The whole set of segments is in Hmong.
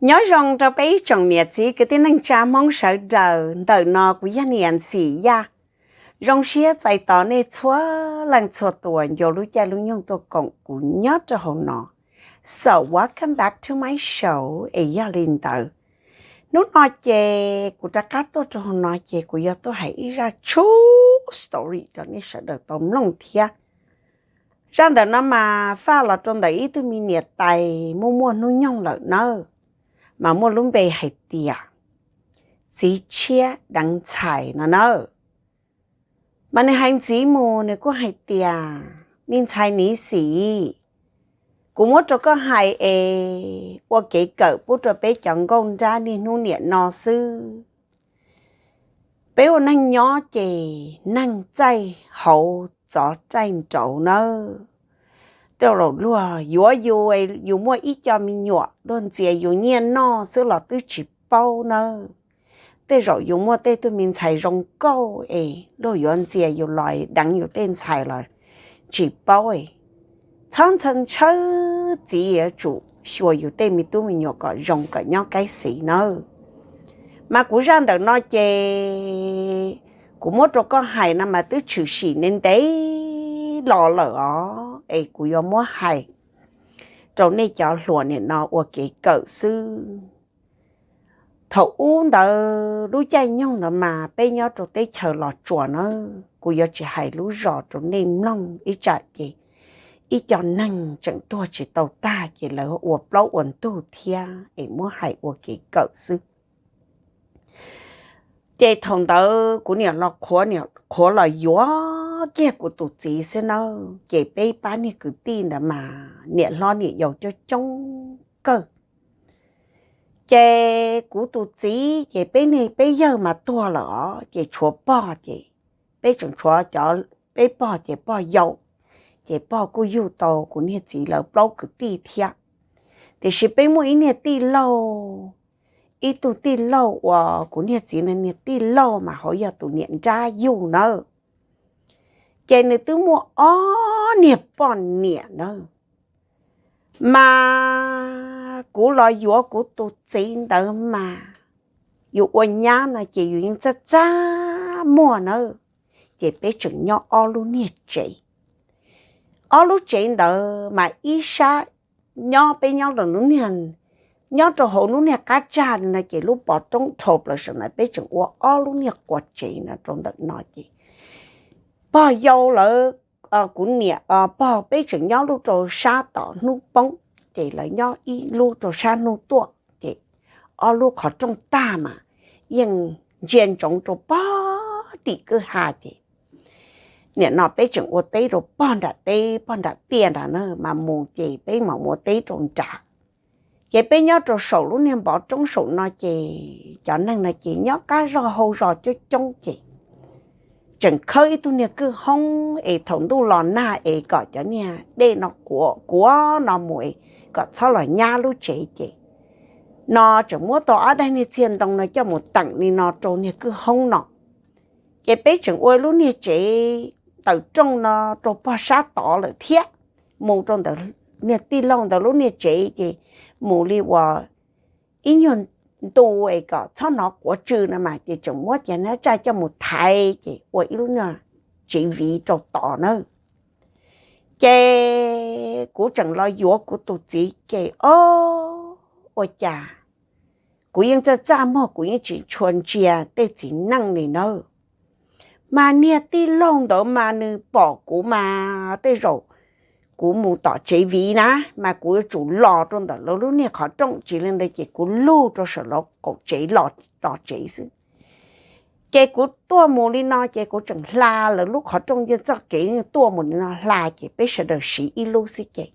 Nyob zoo rau peb ib tsoom niam txiv kwv tij neej tsa Hmoob sawv daws, ntawm no kuv yog niam Xim Yaj. Zoo siab txais tos nej txhua leej txhua tus nyob rau lub caij lub nyoog tuaj koom kuv nyob rau hauv no. So welcome back to my show, es yog li ntawd, hnub no ces kuv rov qab tuaj rau hauv no ces kuv yuav tuaj hais ib zaj tshub story rau nej sawv daws tau mloog thiab. Zaj ntawm no mas faj los rau ntawm ib tug me niam tais muaj muaj hnub nyoog lawm nawb, mas muaj lub npe hais tias Txiv Tshiab Deev Ntxhais no nawb. Mas nws hais ntxiv mus nws kuj hais tias, me ntxhais niam Xim, kuv muab rau koj hais es ua kev kawm pub rau peb cov nkauj nrab niaj hnub niam no xwb. Peb ua neeg nyob ces neeg txaij hauv txov txaij nraud nawb. Tej zaum luag yuav yus, yus muaj ib co me nyuam luag ntxias yus nyiaj noj xwb los twb tsis paub nawb. Tej zaum yus muaj tej tug me ntxhais zoo nkauj es luag yuav ntxias yus los deev yus tej ntxhais los tsis paub. Txhob ntxhawb ntshaw, txiv yuav tsum xyuas yus tej me tub me nyuam kom zoo kom nyob kaib xiv nawb. Mas kuv zaj ntawm no ces kuv muab rau koj hais no mas twb tshwm sim ntev ntev los lawm os, es kuv yuav muab hais rau nej cov hluas niam no ua kev kawm xwb. Thaum ub ntawd lub caij nyoog ntawd mas peb nyob rau teb chaws Los Tsuas nawb, kuv yuav tsis hais lub zos rau nej mloog ib tsam ces ib co neeg tseem tuag tsis tau tag ces lawv ua plaub ua ntug thiab, es muab hais ua kev kawm xwb. Ces thaum ntawd kuv niam los qhuav, niam qhuav los yuav kiag kuv tus txiv xwb nawb, ces peb pab niag kwv tij ntawd mas niam hlob niam yau coob coob kawg. Ces kuv tus txiv ces peb niag peb yawg mas tuag lawm os, ces tshuav pog ces peb tseem tshuav cov, peb pog ces pog yau, ces pog kuj yug tau kuv niag txiv lawv plaub kwv tij thiab. Tiam sis peb muaj ib niag tij laug, ib tug tij laug uas kuv niag txiv niag tij laug mas hauv yog tus niam nrab yug nawb. Ces nws twb muaj ob niag poj niam nawb. Mas kuv los yuav kuv tus txiv ntawd mas yus ua nyab no ces yus yeej txaj txaj muag nawb. Ces peb tseem nyob ob lub niag tsev. Ob lub tsev ntawd mas ib sab nyob, peb nyob, nyob rau hauv lub niag qab tsag no ces lub pov roob dhau plaws saum no, peb tseem ua ob lub niag quas tsev no rau ntawm no ces pog yau lawv, kuv niam, pog peb tseem nyob lub rau sab tom hnub poob, ces lawv nyob ib lub rau sab hnub tuaj, ces ob lub qhov rooj tag mas yeej ntsia ntsoov rau pog tim kwj ha ces nim no peb tseem ua teb rau pog nram teb, pog nram tiaj nrad na, mas mus ces peb mam ua teb rau nrad. Ces peb nyob rau saum lub niag npov roob saum no ces cov neeg no ces nyob qab zog hau zog coob coob ces tseem khawb ib tug niag kwj hoob es thaum ntuj los nag es kom cov niag dej no kuav kuav no mus es kom txhob los nyab lub tsev ces no tseem muab tau ob daig niag txiag ntoo no coj mus teem li no rau niag kwj hoob no. Ces peb tseem ua lub niag tsev tawm rooj no rau pog sab tod lawm thiab, mus rau ntawm niag tij laug ntawd lub niag tsev ces mus li uas ib nyuag ntu es kom txhob hnov quav tsw no mas ces tseem muab cov nab tsaj coj mus thaiv ces ua ib lub niag tsev viv rau tod na. Ces kuv tseem los yuav kuv tus txiv ces o, ua cas kuv yeej txaj txaj muag, kuv yeej tsis tshua ntsia tej txiv neej li nawb. Mas niag tij laug ntawd mas nws pom kuv mas tej zaum kuv mus tom tsev viv na, mas kuv yuav tsum los rau ntawm lawv lub niag qhov rooj, tsis li ntawd ces kuv lug rau saum lawv qaum tsev los tom tsev xwb. Ces kuv tuaj mus li no ces kuv tseem hla lawv lub qhov rooj, yeej txoj kev tuaj mus li no hla ces peb sawv daws siv ib lub xwb ces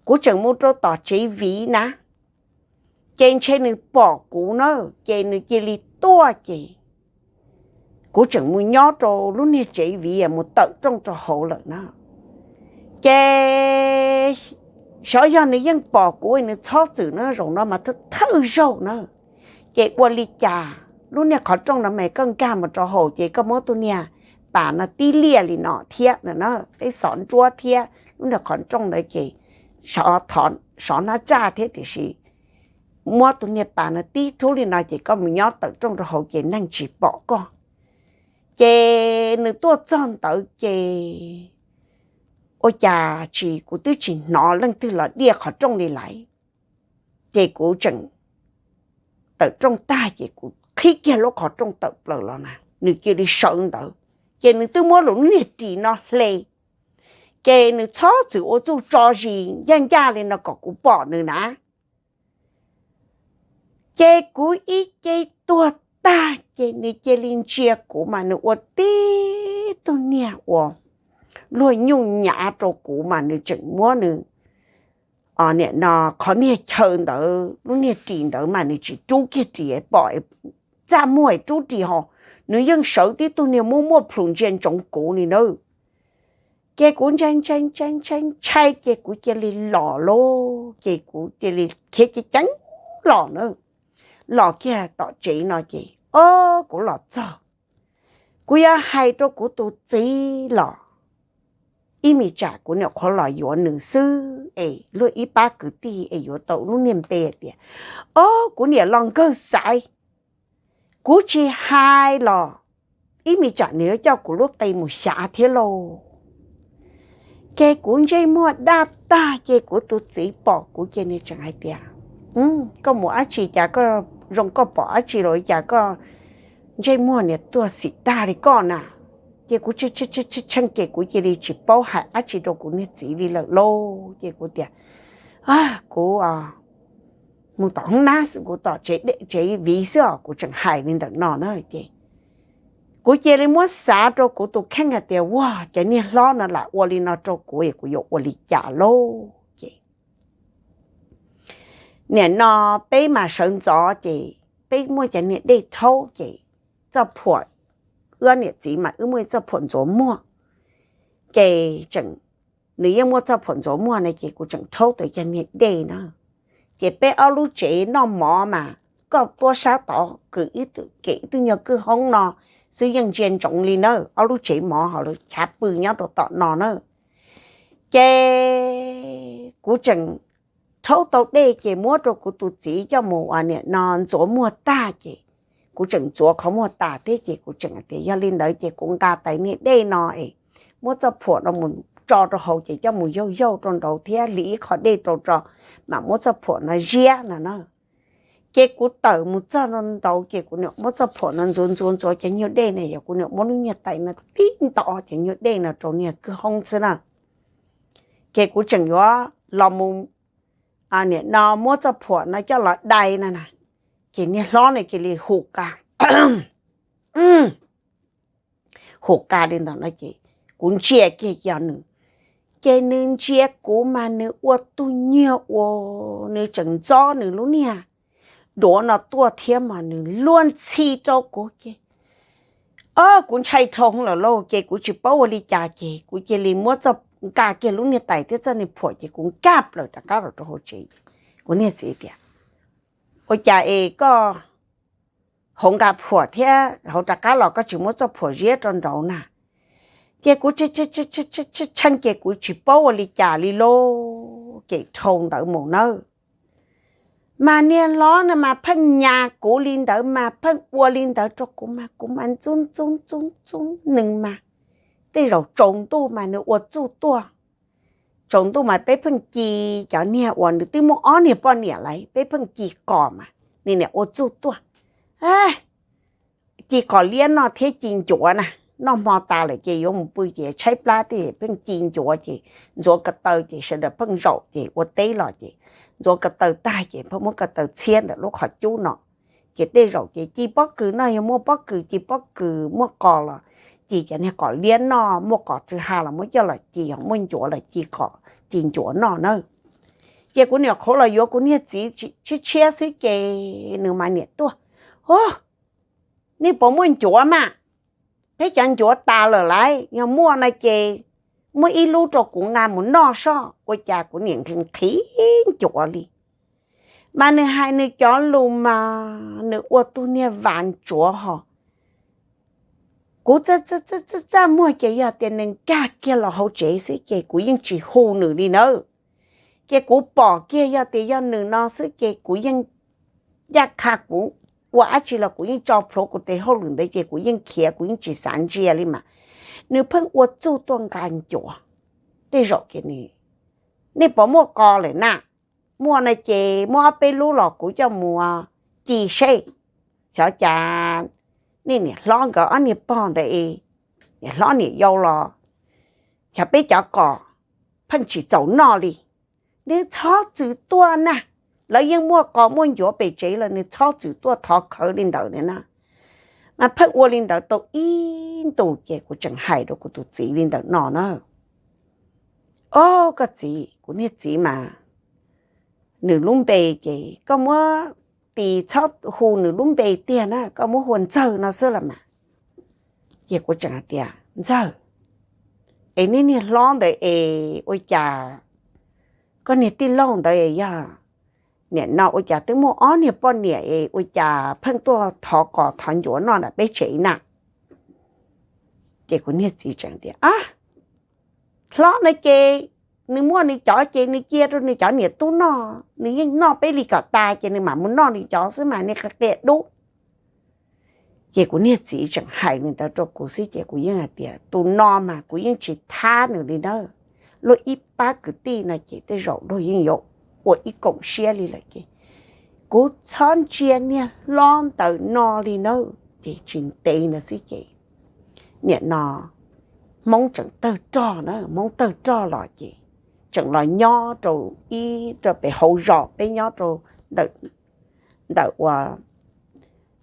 kuv tseem mus rau tom tsev viv na. Ces ntshe nws pom kuv na, ces nws cia li tuaj ces kuv tseem mus nyob rau lub niag tsev viv mus tawm rooj rau hauv lawm na. Ces xyov yog nws yeej pom kuv, nws txhob txwm na, zaum no mas thawj zaug na. Ces ua li cas lub niag qhov rooj no mas koj nkag mus rau hauv ces koj muab tus niag pas no tib liaj li no thiab no na, tej xov nruab thiab lub niag qhov rooj ntawd ces sov nab tsaj thiab tiam sis muab tus niag pas no tib rhub li no ces koj mus nyob tawm rooj rau hauv ces neeg tsis pom koj. Ces nws tuaj txog ntawd ces ua cas tsis, kuv twb tsis hnov leej twg los diaj qhov rooj li lawm. Ces kuv tseem tawm rooj tag ces kuv qhib kiag lub qhov rooj tawm plaws los na, nws cia li sawv ntawd. Ces nws twb muab lub niag ris no hle, ces nws txhob txwm ua txuj tso zis ncaj ncaj li no kom kuv pom nws na. Ces kuv ib ce tuag tag ces nws cia li ntsia kuv mas nws ua tib tug niag uas luag nyuj nyav rau kuv mas nws tseem muab nws, nim no qhov niag chaw ntawd lub niag ris ntawd mas nws tsis rub kiag ris pom txaj muag rub ris ho, nws yeej sawv tib tug niag muaj muaj plhus ntsia ntsoov kuv li na. Ces kuv ntshai ntshai ntshai ntshai ntshai ces kuv cia li los lauj, ces kuv cia li khiav ceev ceev los na. Los kiag tom tsev no ces o, kuv los txog, kuv yuav hais rau kuv tus txiv los ib me tsam kuv niam qhuav los yuav nws xwb es luag ib pab kwv tij es yuav tau lub niag npe tias o, kuv niam los nkawg xaiv. Kuv tsis hais los ib me tsam nws yuav coj kuv lub qe mus xyav thiab lauj. Ces kuv ntsej muag daj tag ces kuv tus txiv pom kuv ces nws tseem hais tias, koj mus dab tsi cas koj zoo koj pom dab tsi los cas koj ntsej muag niag tuag xim tag li koj na? Ces kuv tshee ces kuv cia li tsis paub hais dab tsi rau kuv niag txiv li lawm lauj. Ces kuv tias, kuv mus tom hoob nab xwb, kuv tom tsev viv xwb os, kuv tseem hais li ntawm no na. Ces kuv cia li muab xav rau kuv tus kheej hais tias, ua cas niag hlob no lam ua li no rau kuv es kuv yuav ua li cas lauj? Ces nim no peb mas sawv ntxov ces peb muaj cov niag dej rhaub ces txoj phuam, wb niam txiv mas wb muaj ib txoj phuam ntxuav muag. Ces tseem, nws yeej muaj txoj phuam ntxuav muag no ces kuv tseem rhaub tau cov niag dej na. Ces peb ob lub tsev noj mov mas koj tuab sab tod kwv ib tug, kem ib tug nyuag kwj hoob no xwb yeej ntsia ntsoov li na, ob lub tsev mov ho lawv chav pw nyob rau tom no na. Ces kuv tseem rhaub tau dej ces muab rau kuv tus txiv coj mus ua nim no ntxuav muag tag ces kuv tseem ntxuav qhov muag tas thiab ces kuv tseem tias yog li ntawd ces kuv nqa tais niag dej no es muab txoj phuam no mus tso rau hauv ces coj mus yaug yaug rau nraud thiab hliv ib qho dej rau tso mam muab txoj phuam no ziab no na. Ces kuv tawm mus txog rau nraud ces kuv niam muab txoj phuam no ntxuav ntxuav ntxuav cov nyuag dej na, yog kuv niam muab lub nyuag tais no tib nto cov nyuag dej no rau niag kwj hoob xwb na. Ces kuv tseem yuav los mus nim no muab txoj phuam no coj los dai na na, ces niag hlob no cia li hu qa, hu qa li ntawd no ces kuv ntsia kiag yog nws. Ces nws ntsia kuv mas nws ua tug nyuag ua, nws tseem ntxob nws lub niag duav no tuaj thiab mas nws luag ntxhi rau kuv ces o, kuv ntshai dhau lawm lauj, ces kuv tsis paub ua li cas ces kuv cia li muab txoj, nqa kiag lub niag tais thiab txoj niag phuam ces kuv nkag plaws rov qab los rau hauv tsev. Kuv niag txiv tias, ua cas es koj hauv nqa phuam thiab hauv rov qab los koj tsis muab txoj phuam ziab rau nraud na? Ces kuv tshee ces kuv tsis paub ua li cas li lauj, ces dhau ntawd mus nawb. Mas niag hlob no mas pheej nyas kuv li ntawd mas pheej ua li ntawd rau kuv mas kuv mas ntxub ntxub ntxub ntxub nws mas. Tej zaum tsaus ntuj mas nws ua txuj tuaj. Tsaus ntuj mas peb pheej ci cov niag uas nws twb muaj ob niag poj niam lawm, peb pheej ci qos mas nws niam ua txuj tuaj, ci qos liab noj thiab ci ncuav na. Noj hmo tas lawm ces yuav mus pw ces tshaib plab thiab pheej ci ncuav ces ntxuav ko taw ces sawv daws pheej zaum ces ua teb los ces ntxuav ko taw tag ces pheej muab ko taw txhiab ntawm lub qhov cub no. Ces tej zaum ces ci pob kws noj, yog muaj pob kws ci pob kws, muaj qos los ci cov niag qos liab noj, muaj qos tsw ha los muab coj los ci, muaj ncuav los ci qos, ci ncuav noj na. Ces kuv niam qhuav los yuav kuv niag txiv tshiab tshiab xwb ces nws mas niam tuaj, nej puas muaj ncuav mas? Peb cov ncuav tas lawm lauj, yog muaj no ces muab ib lub rau kuv nqa mus noj soj. Ua cas kuv niam nqhis nqhis ncuav li, mas nws hais nws cov lus mas nws ua tus niag vas ntsuav ho. Kuv txaj muag ces yog tias nws nkag kiag los hauv tsev xwb ces kuv yeej tsis hu nws li nawb. Ces kuv pom kiag yog tias yog nws no xwb ces kuv yeej ncaj qha kuv ua dab tsi los kuv yeej tso plhuav kuv tes hauj lwm ntawd ces kuv yeej khiav, kuv yeej tsis xav ntsia li mas. Nws pheej ua txuj tuaj nqa ncuav. Tej zaum ces nws, nej puas muaj qos lawm na? Muaj no ces muab ob peb lub los kuv coj mus ci seb. Xyov cas nej niam hlob nkawd ob niag pog ntawd es, niam hlob niam yau los, xyov peb cov qos pheej tsis txaus noj li. Nws txhob txwm tuaj na, lawv yeej muaj qos muaj ncuav pem tsev lawm, nws txhob txwm tuaj thov khawv li ntawd na. Mas pheej ua li ntawd tau ib ntus ces kuv tseem hais rau kuv tus txiv li ntawm no na. O, koj txiv, kuv niag txiv mas nws lub npe ces koj muab tis txhob hu nws lub npe tiag na, koj muab hu ua Ntxawg no xwb los mas. Ces kuv tseem hais tias, Ntxawg, es nej niag hlob ntawd es ua cas, koj niag tij laug ntawd es yog, nim no ua cas twb muaj ob niag poj niam es ua cas pheej tuaj thov qos thov ncuav noj nram peb tsev na? Ces kuv niag txiv tseem tias, A, hlob no ces nws muaj nws cov ces nws cia rau nws cov niam tub noj, nws yeej noj peb li kom tas ces nws mam mus noj nws cov xwb mas, niag qia dub. Ces kuv niag txiv tseem hais li ntawd rau kuv xwb ces kuv yeej hais tias, Tus no mas kuv yeej tsis thab nws li na. Luag ib pab kwv tij no ces tej zaum luag yeej yuav ua ib koom siab li lawm ces kuv txhob ntsia niag hlob ntawm no li na. Ces tsis ntev ntawd xwb ces nim no Hmoob tseem tawg rog na, Hmoob tawg rog los ces tseem los nyob rau ib rau pem hauv zos, peb nyob rau ntawm, ntawm ua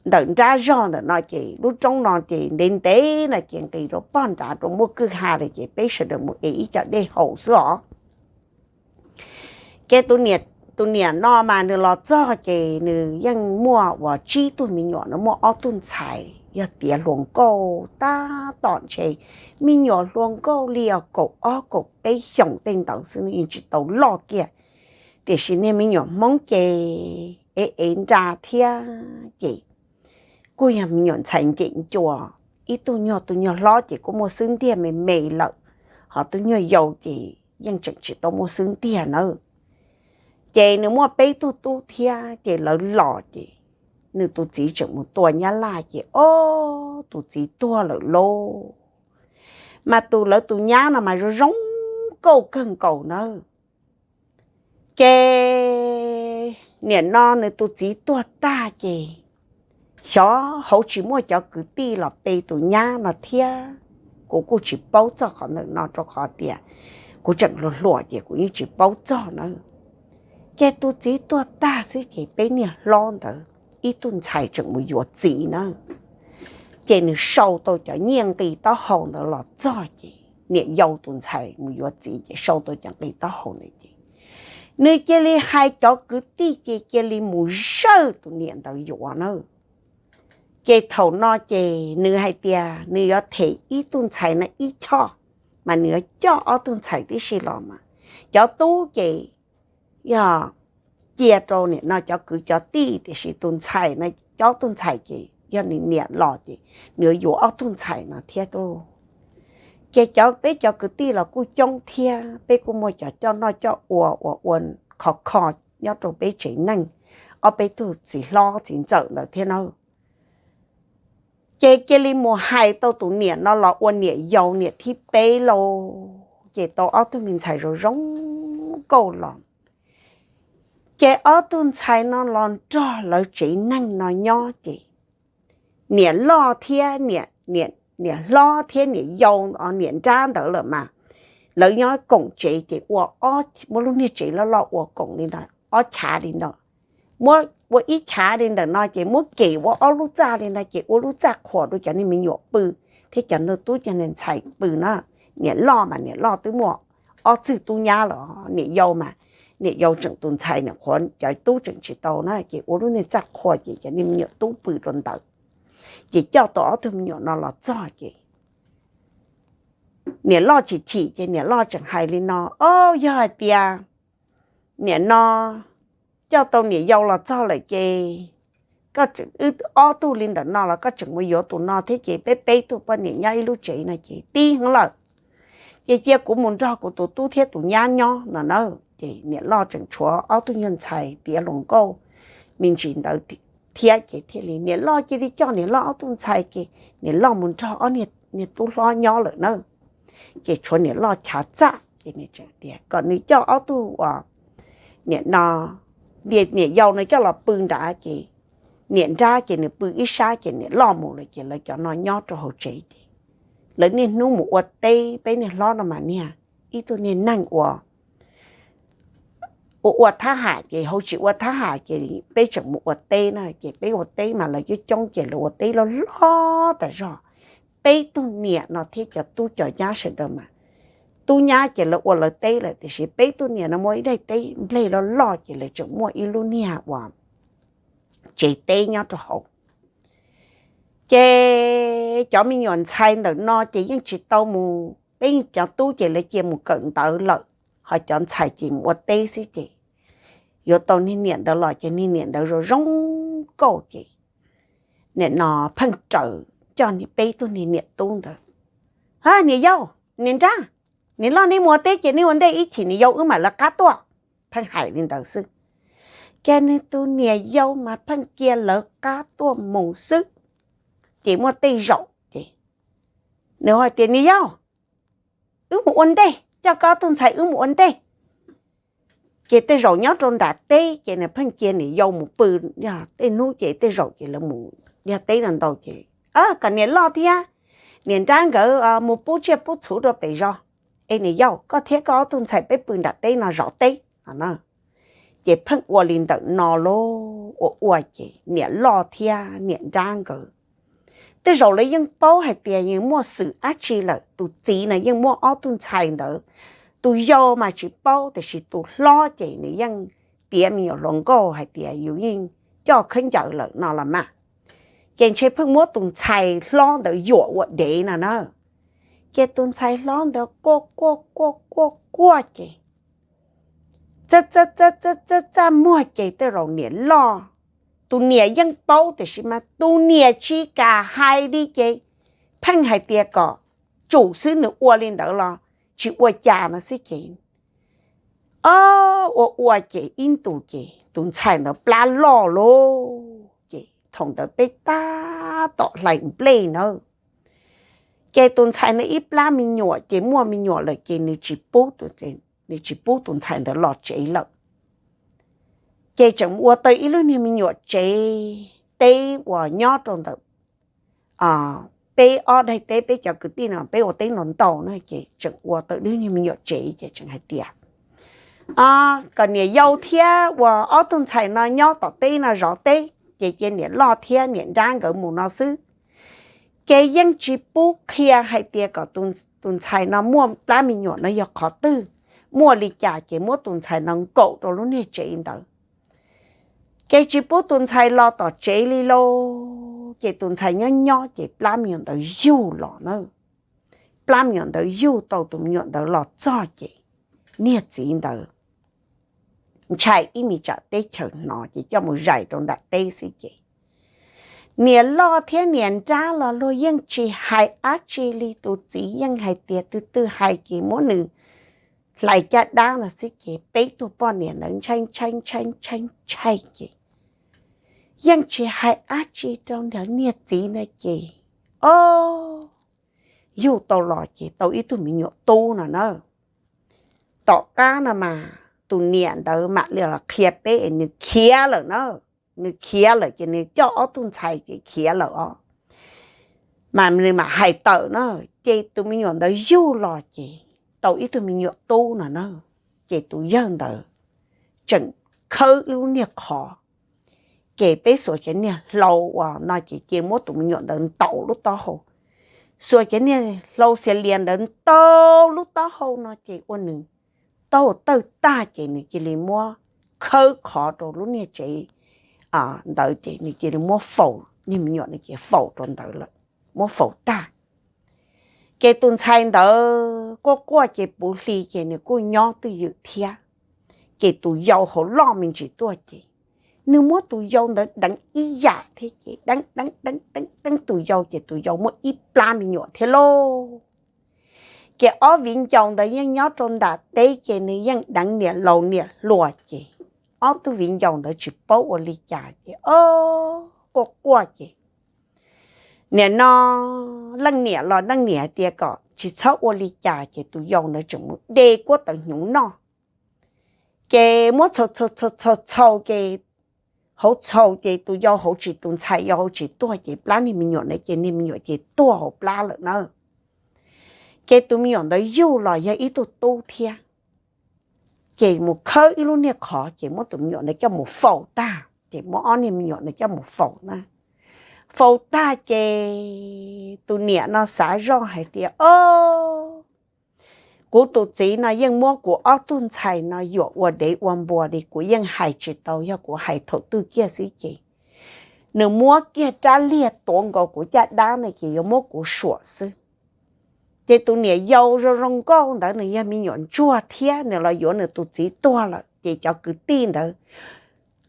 ntawm nrab zog ntawm no ces lub roob no ces ntev ntev no ces nqis rau pog nrad rau muaj kwj ha lawm ces peb sawv daws mus ev ib co dej haus xwb os. Ces tus niam no mas nws los txog ces nws yeej muaj uas tsib tug me nyuam no, muaj ob tug ntxhais yog tiav hluas nkauj tab tom ntshe me nyuam hluas nkauj li os kaum ob kaum peb xyoos tej ntawd xwb, yeej tsis tau loj kiag. Tiam sis niag me nyuam Hmoob ces ev ev nra thiab ces kuj yog me nyuam ntxhais ncem ncua, ib tug nyuag, tus nyuag hlob ces kuj muaj xub ntiag me me lawm, ho tus nyuag yau ces yeej tseem tsis tau muaj xub ntiag nawb. Ces nws muaj peb tug tub thiab ces lawv los ces nws tus txiv tseem mus tua nyab laj ces ob tus txiv tuag lawm lauj. Mas tus lawv tus nyab no mas zoo zoo nkauj kawg nkaus nawb. Ces nim no nws tus txiv tuag tag ces xyov hauv tsis muaj cov kwv tij los pe tus nyab no thiab. Kuv kuj tsis paub txog qhov ntawm no rau qhov tias kuv tseem hluas hluas ces kuv yeej tsis paub txog na. Ces tus txiv tuag tag xwb ces peb niag hlob ntawd ib tug ntxhais tseem mus yuav txiv na. Ces nws sau tau cov nyiaj nqi taub hau ntawd los txog ces niam yau tus ntxhais mus yuav txiv ces sau tau cov nqi taub hau ntawd ces nws cia li hais cov kwv tij ces cia li mus zawj tus niam ntawd yuav na. Ces thaum no ces nws hais tias nws yuav them ib tug ntxhais no ib choj, mas nws yuav coj ob tug ntxhais tib si los mas cov tub ces yog cia rau nim no cov kwv cov tij, tiam sis tus ntxhais no, cov tug ntxhais ces yog nws niam los ces nws yuav yuav ob tug ntxhais no thiab lauj. Ces cov, peb cov kwv tij los kuj coob thiab, peb kuj muaj cov coj noj coj ua uas ua khov kho nyob rau peb tsev neeg, ob peb tug txiv hlob txiv ntxawm ntawd thiab na. Ces cia li mus hais tau tus niam no los ua niam yau niam thib peb lauj. Ces tau ob tug me ntxhais zoo zoo nkauj los. Ces ob tug ntxhais no los nrog lawv tsev neeg no nyob ces niam loj thiab niam, niam hlob thiab niam yau, niam nrab ntawd lawm mas lawv nyob koom tsev ces ua, muab lub niag tsev loj loj ua koom li ntawd ob chav li ntawd. Muab ua ib chav li ntawm no ces muab kem ua ob lub txaj li no ces ua lub txaj qhuas rau cov niag me nyuam pw thiab cov niag tub cov niag ntxhais pw na. Niam loj mas niam loj twb muaj ob txwg tub nyab los, niam yau mas niam yau tseem tus ntxhais, niam qhuav cov tub tseem tsis tau na ces ua lub niag txaj qhuas ces cov niag me nyuam tub pw rau ntawd. Ces coj tau ob tug me nyuam no los txog ces niam loj chim chim ces niam loj tseem hais li no, O, yog hais tias nim no coj tau niam yau los txog lawm ces koj, wb ob tug li ntawm no los koj tseem mus yuav tus no thiab ces peb peb tug poj niam nyob ib lub tsev no ces tib heev lawm. Ces cia kuv mus nrog kuv tus tub thiab tus nyab nyob no na. Ces niam loj tseem tshuav ob tug nyuag ntxhais tiav hluas nkauj me ntsis ntawd thiab ces thiaj li niam loj cia li coj niam loj ob tug ntxhais ces niam loj mus nrog ob niag tub hlob nyob lawm na. Ces tshuav niam loj chav txaj ces nws tseem tias kom nws coj ob tug uas niam no, niam yau no coj los pw nrad ces niam nrab ces nws pw ib sab ces niam loj mus lawm ces lawv cov no nyob rau hauv tsev ces lawv niaj hnub mus ua teb, peb niag hlob no mas niag ib tug niag neeg ua ua ua thab ham ces hauv tsis ua thab ham ces peb tseem mus ua teb na ces peb ua teb mas lawv coob coob ces lawv ua teb loj loj tas zog. Peb tug niam no thiab cov tub cov nyab sawv daws mas tub nyab ces lawv ua lawv teb lawm tiam sis peb tug niam no muaj ib daim teb nplej loj loj ces lawv tseem muaj ib lub niag uas tsev teb nyob rau hauv. Ces cov me nyuam ntxhais ntawm no ces yeej tsis tau mus, peb cov tub ces lawv cia mus kawm ntawv lawm, ho cov ntxhais ces mus ua teb xwb ces yuav tau niag niam ntawd los ces niag niam ntawd zoo zoo nkauj ces nim no pheej raws coj peb tug niag niam tub ntawd, a niam yau, niam nrab, niam loj neb mus ua teb ces neb ua ntej ib chim niam yau wb mam lawv qab tuaj. Pheej hais li ntawd xwb. Ces nws tus niam yau mas pheej cia lawv qab tuaj mus xwb. Ces muaj tej zaum ces nws hais tias niam yau, wb mus ua ntej, coj koj ob tug ntxhais wb mus ua ntej. Ces tej zaum nyob rau nram teb ces nws pheej cia niam yau mus pw, yog tej hnub ces tej zaum ces lawv mus yog teb no ntau ces kom niam loj thiab niam nrab nkawd mus pub tsiaj pub txhuv rau pem zos, es niam yau koj thiab koj ob tug ntxhais peb pw nram teb no zov teb no. Ces pheej ua li ntawm no lauj, ua ua ces niam loj thiab niam nrab nkawd tej zaum lawv yeej paub hais tias yeej muaj xwm dab tsi lawm, tus txiv no yeej muaj ob tug ntxhais ntawd. Tus yau mas tsis paub tiam sis tus hlob ces nws yeej tiav me nyuam hluas nkauj hais tias yus yeej coj khaub ncaws lawm no los mas. Ces ntshe pheej muab tus ntxhais hlob ntawd yuam ua dev no na. Ces tus ntxhais hlob ntawd quaj quaj quaj quaj quaj ces txaj txaj txaj txaj muag ces tej zaum niam loj, tus niam yeej paub tiam sis mas tus niam tsis kam hais li ces pheej hais tias kom tsum xwb, nws ua li ntawd los tsis ua cas no xwb ces, o, ua ua ces ib ntus ces tus ntxhais ntawd plab loj lauj. Ces thaum ntawd peb tab tom hlais nplej na. Ces tus ntxhais ntawd ib plab me nyuam ces muaj me nyuam lawm ces nws tsis pub, nws tsis pub tus ntxhais ntawd los tsev lawm. Ces tseem ua tau ib lub niag me nyuam tsev teb uas nyob rau ntawm peb ob daim teb, peb cov kwv tij no peb ua teb ntau ntau na ces tseem ua tau ib lub niag me nyuam tsev ces tseem hais tias kom niam yau thiab uas ob tug ntxhais no nyob tom teb no zov teb ces cia niam loj thiab niam nrab nkawd mus no xwb. Ces yeej tsis pub qhia hais tias kom tus ntxhais no muaj plab me nyuam no yog qhov twg, muaj li cas ces muab tus ntxhais no nkaum rau lub niag tsev ntawd. Ces tsis pub tus ntxhais los tom tsev li lauj. Ces tus ntxhais nyob nyob ces plab me nyuam ntawd yug los na. Plab me nyuam ntawd yug tau tus me nyuam ntawd los txog ces niag txiv ntawd ntshai ib me tsam teb chaws hnov ces coj mus zais rau nram teb xwb ces niam loj thiab niam nrab los luag yeej tsis hais dab tsi li, tus txiv yeej hais tias twg twg hais ces muab nws hlais caj dab no xwb ces peb tug poj niam ntawd ntshai ntshai ntshai ntshai ntshai ces yeej tsis hais dab tsi rau nrad niag txiv na ces, o, yug tau los ces tau ib tug me nyuam tub no na. Tom qab no mas tus niam ntawd mam li los qhia peb es nws khiav lawm na, nws khiav lawm ces nws coj ob tug ntxhais ces khiav lawm os. Mas nws mam hais tawm na, ces tus me nyuam ntawd yug los ces tau ib tug me nyuam tub no na. Ces tus yawg ntawd tseem khawb ib lub niag qhov, ces peb xuas cov niag hlau uas no ces cia muab tus me nyuam ntawd ntaus lub taub hau. Xuas cov niag hlau xia lias ntawd ntaus lub taub hau no ces ua nws taub hau tawg tag ces nws cia li muab khawb qhov rau lub niag tsev ntawd ces nws cia li muab faus, niag me nyuam no ces faus rau ntawd lawm, muab faus tag. Ces tus ntxhais ntawd quaj quaj ces puv hli ces nws kuj nyob twj ywm thiab. Ces tus yau hauv loj me ntsis tuaj ces nws muab tus yau ntawd deev ib yam thiab ces deev deev deev deev deev tus yau ces tus yau muaj ib plab me nyuam thiab lauj. Ces ob viv ncaus ntawd yeej nyob rau nram teb ces nws yeej deev niam laus niam hluas ces ob tug viv ncaus ntawd tsis paub ua li cas ces o, quaj quaj ces nim no leej niam los leej niam hais tias kom tsis txhob ua li cas ces tus yau ntawd tseem mus de kuab tawv hnyuv noj. Ces muab txhaus txhaus txhaus txhaus ces hauv txhaus ces tus yau hauv tsis, tus ntxhais yau hauv tsis tuag ces plab niag me nyuam ntawd ces niag me nyuam ces tuag hauv plab lawm na. Ces tus me nyuam ntawd yug los yog ib tug tub thiab. Ces mus khawb ib lub niag qhov ces muab tus me nyuam ntawd coj mus faus tag ces muab ob niag me nyuam ntawd coj mus faus na. Faus tag ces tus niam no xav zoj hais tias o, kuv tus txiv no yeej muab kuv ob tug ntxhais no yuam ua dev ua npua li, kuv yeej hais tsis tau, yog kuv hais thaum twg kiag xwb ces nws muab kiag rab liag tuav nkaus kuv caj dab no ces yuav muab kuv suam xwb. Ces tus niam yau zoo zoo nkauj ntawd nws yog me nyuam ntsuag thiab nws los yuav nws tus txiv tuag lawm ces cov kwv tij ntawd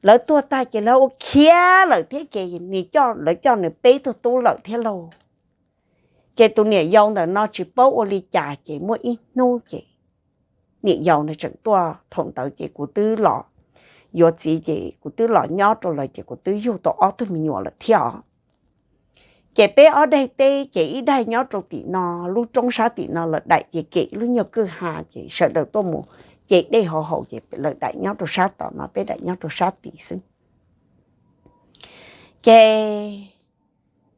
lawv tuag tag ces lawv ua khiav lawm thiab ces nws coj, lawv coj nws peb tug tub lawm thiab lauj. Ces tus niam yau ntawm no tsis paub ua li cas ces muaj ib hnub ces niam yau nws tseem tuaj thaum ntawd ces kuv twb los yuav txiv ces kuv twb los nyob rau lawv ces kuv twb yug tau ob tug me nyuam lawm thiab os. Ces peb ob daig teb ces ib daig nyob rau tim no, lub roob sab tim no lawv daim ces kem ib lub nyuag kwj ha ces sawv daws tuaj mus ce dej hauv haus ces lawv daim nyob rau sab tom no, peb daim nyob rau sab tid xwb. Ces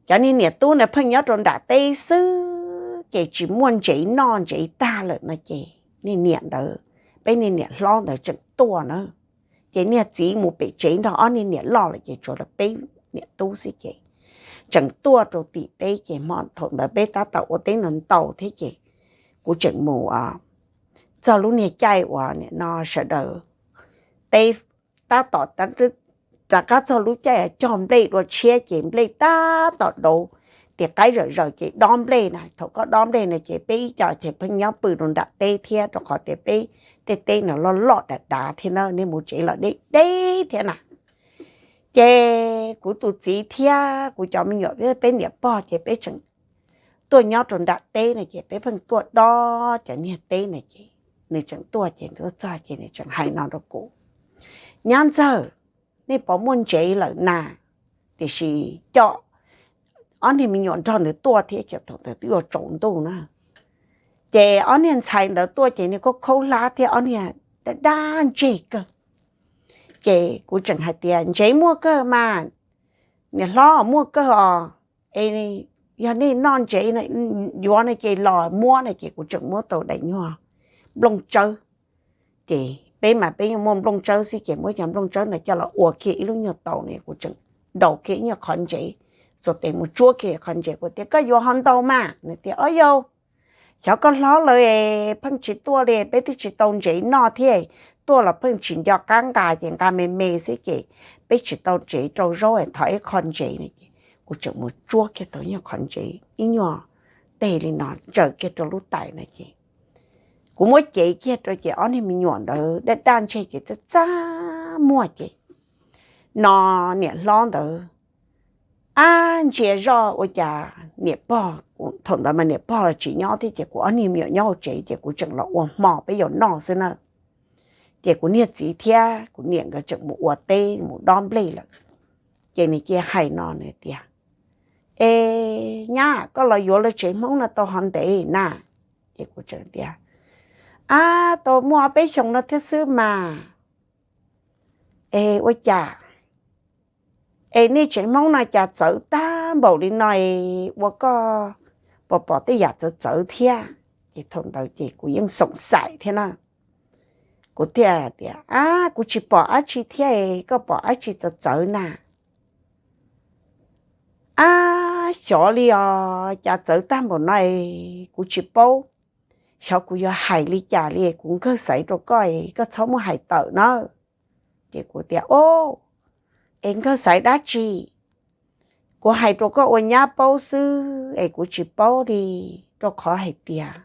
cov niag niam tub na pheej nyob rau nram teb xwb ces tsis muaj ntsev noj ntsev tag lawm no ces niag niam ntawd, peb niag niam hlob ntawd tseem tuaj na. Ces niag txiv mus pem tsev nrog ob niag niam loj lawm ces tsuas lawv peb niam tub xwb ces tseem tuaj rau tim peb ces hmo thaum ntawd peb tab tom ua teb ntau ntau thiab ces kuv tseem mus txog lub niag caij uas nim no sawv daws teb tab tom rov qab txog lub caij cog nplej dua tshiab ces nplej tab tom dauv, tis qaib zawm zaws ces dob nplej na. Thaum koj dob nplej na ces peb ib co ces pheej nyob pw rau nram teb thiab rau qhov tias peb tej teb no loj loj dav dav thiab na, nej mus tsev los deb deb thiab na. Ces kuv tus txiv thiab kuv cov me nyuam, peb niam pog ces peb tseem tuaj nyob rau nram teb na ces peb pheej tuaj dob cov niag teb na ces nws tseem tuaj ces nws tuaj txog ces nws tseem hais no rau kuv, nyab ntxawg, nej puas muaj ntsev lawm na? Tiam sis coj ob niag me nyuam nrog nws tuaj thiab ces thaum ntawd twb yuav tsaus ntuj na. Ces ob niag ntxhais ntawd tuaj ces niag khaub khaub hlab thiab ob niag daj daj ntseg kawg. Ces kuv tseem hais tias ntsev muaj kawg mas, niam hlob, muaj kawg os. Es yog nej noj ntsev yuav no ces los muab no ces kuv tseem muab tau daim nyuag nplooj tsawb. Ces peb mas peb yeej muaj nplooj tsawb xwb ces muab cov nplooj tsawb no coj los ua kiag ib lub nyuag taus no kuv tseem daus kiag ib nyuag qhov ntsev, xuas tes mus tsuab kiag qhov ntsev, kuv tias koj yuav ho ntau mas, nws tias o yau, xyov koj hlob lawm es pheej tsis tuaj li, peb twb tsis tau ntsev noj thiab, tuaj los pheej tsis nco qab nqa ces nqa me me xwb ces peb tsis tau ntsev rau zaub, thov ib qho ntsev no ces kuv tseem mus tsuab kiag tau nyuag qhov ntsev ib nyuag teg li no ntsaws kiag rau lub tais no ces kuv muab cev kiag rau ces ob niag me nyuam ntawd daj daj ntseg ces txaj txaj muag ces no niam hlob ntawd ab ntsia zoj ua cas niam pog, thaum ntawd mas niam pog los tsis nyob thiab ces kuv ob niag me nyuam nyob hauv tsev ces kuv tseem los ua hmo peb yuav noj xwb na. Ces kuv niag txiv thiab kuv niam nkawd tseem mus ua teb mus dob nplej lawm. Ces nws cia hais no nws tias, es nyab, koj los yuav lawv tsev Hmoob no tau ho ntev na? Ces kuv tseem tias, ab, tau muaj ob peb xyoos no thiab xwb mas. Es ua cas es nej tsev Hmoob no cas txawv tag npaum li no, ua koj puas pom tej yam txawv txawv thiab? Ces thaum ntawd ces kuv yeej xoom xaim thiab na. Kuv thiaj tias, ab, kuv tsis pom dab tsi thiab, koj pom dab tsi txawv txawv na? Ab, xyov li os, cas txawv tag npaum no es kuv tsis paub. Xyov kuv yuav hais li cas li, kuv nkawg xaiv rau koj, koj txhob muab hais tawm na. Ces kuv tias, o, es nkawg xaiv dab tsi? Kuv hais rau koj ua nyab paub xwb es kuv tsis paub li, rau qhov hais tias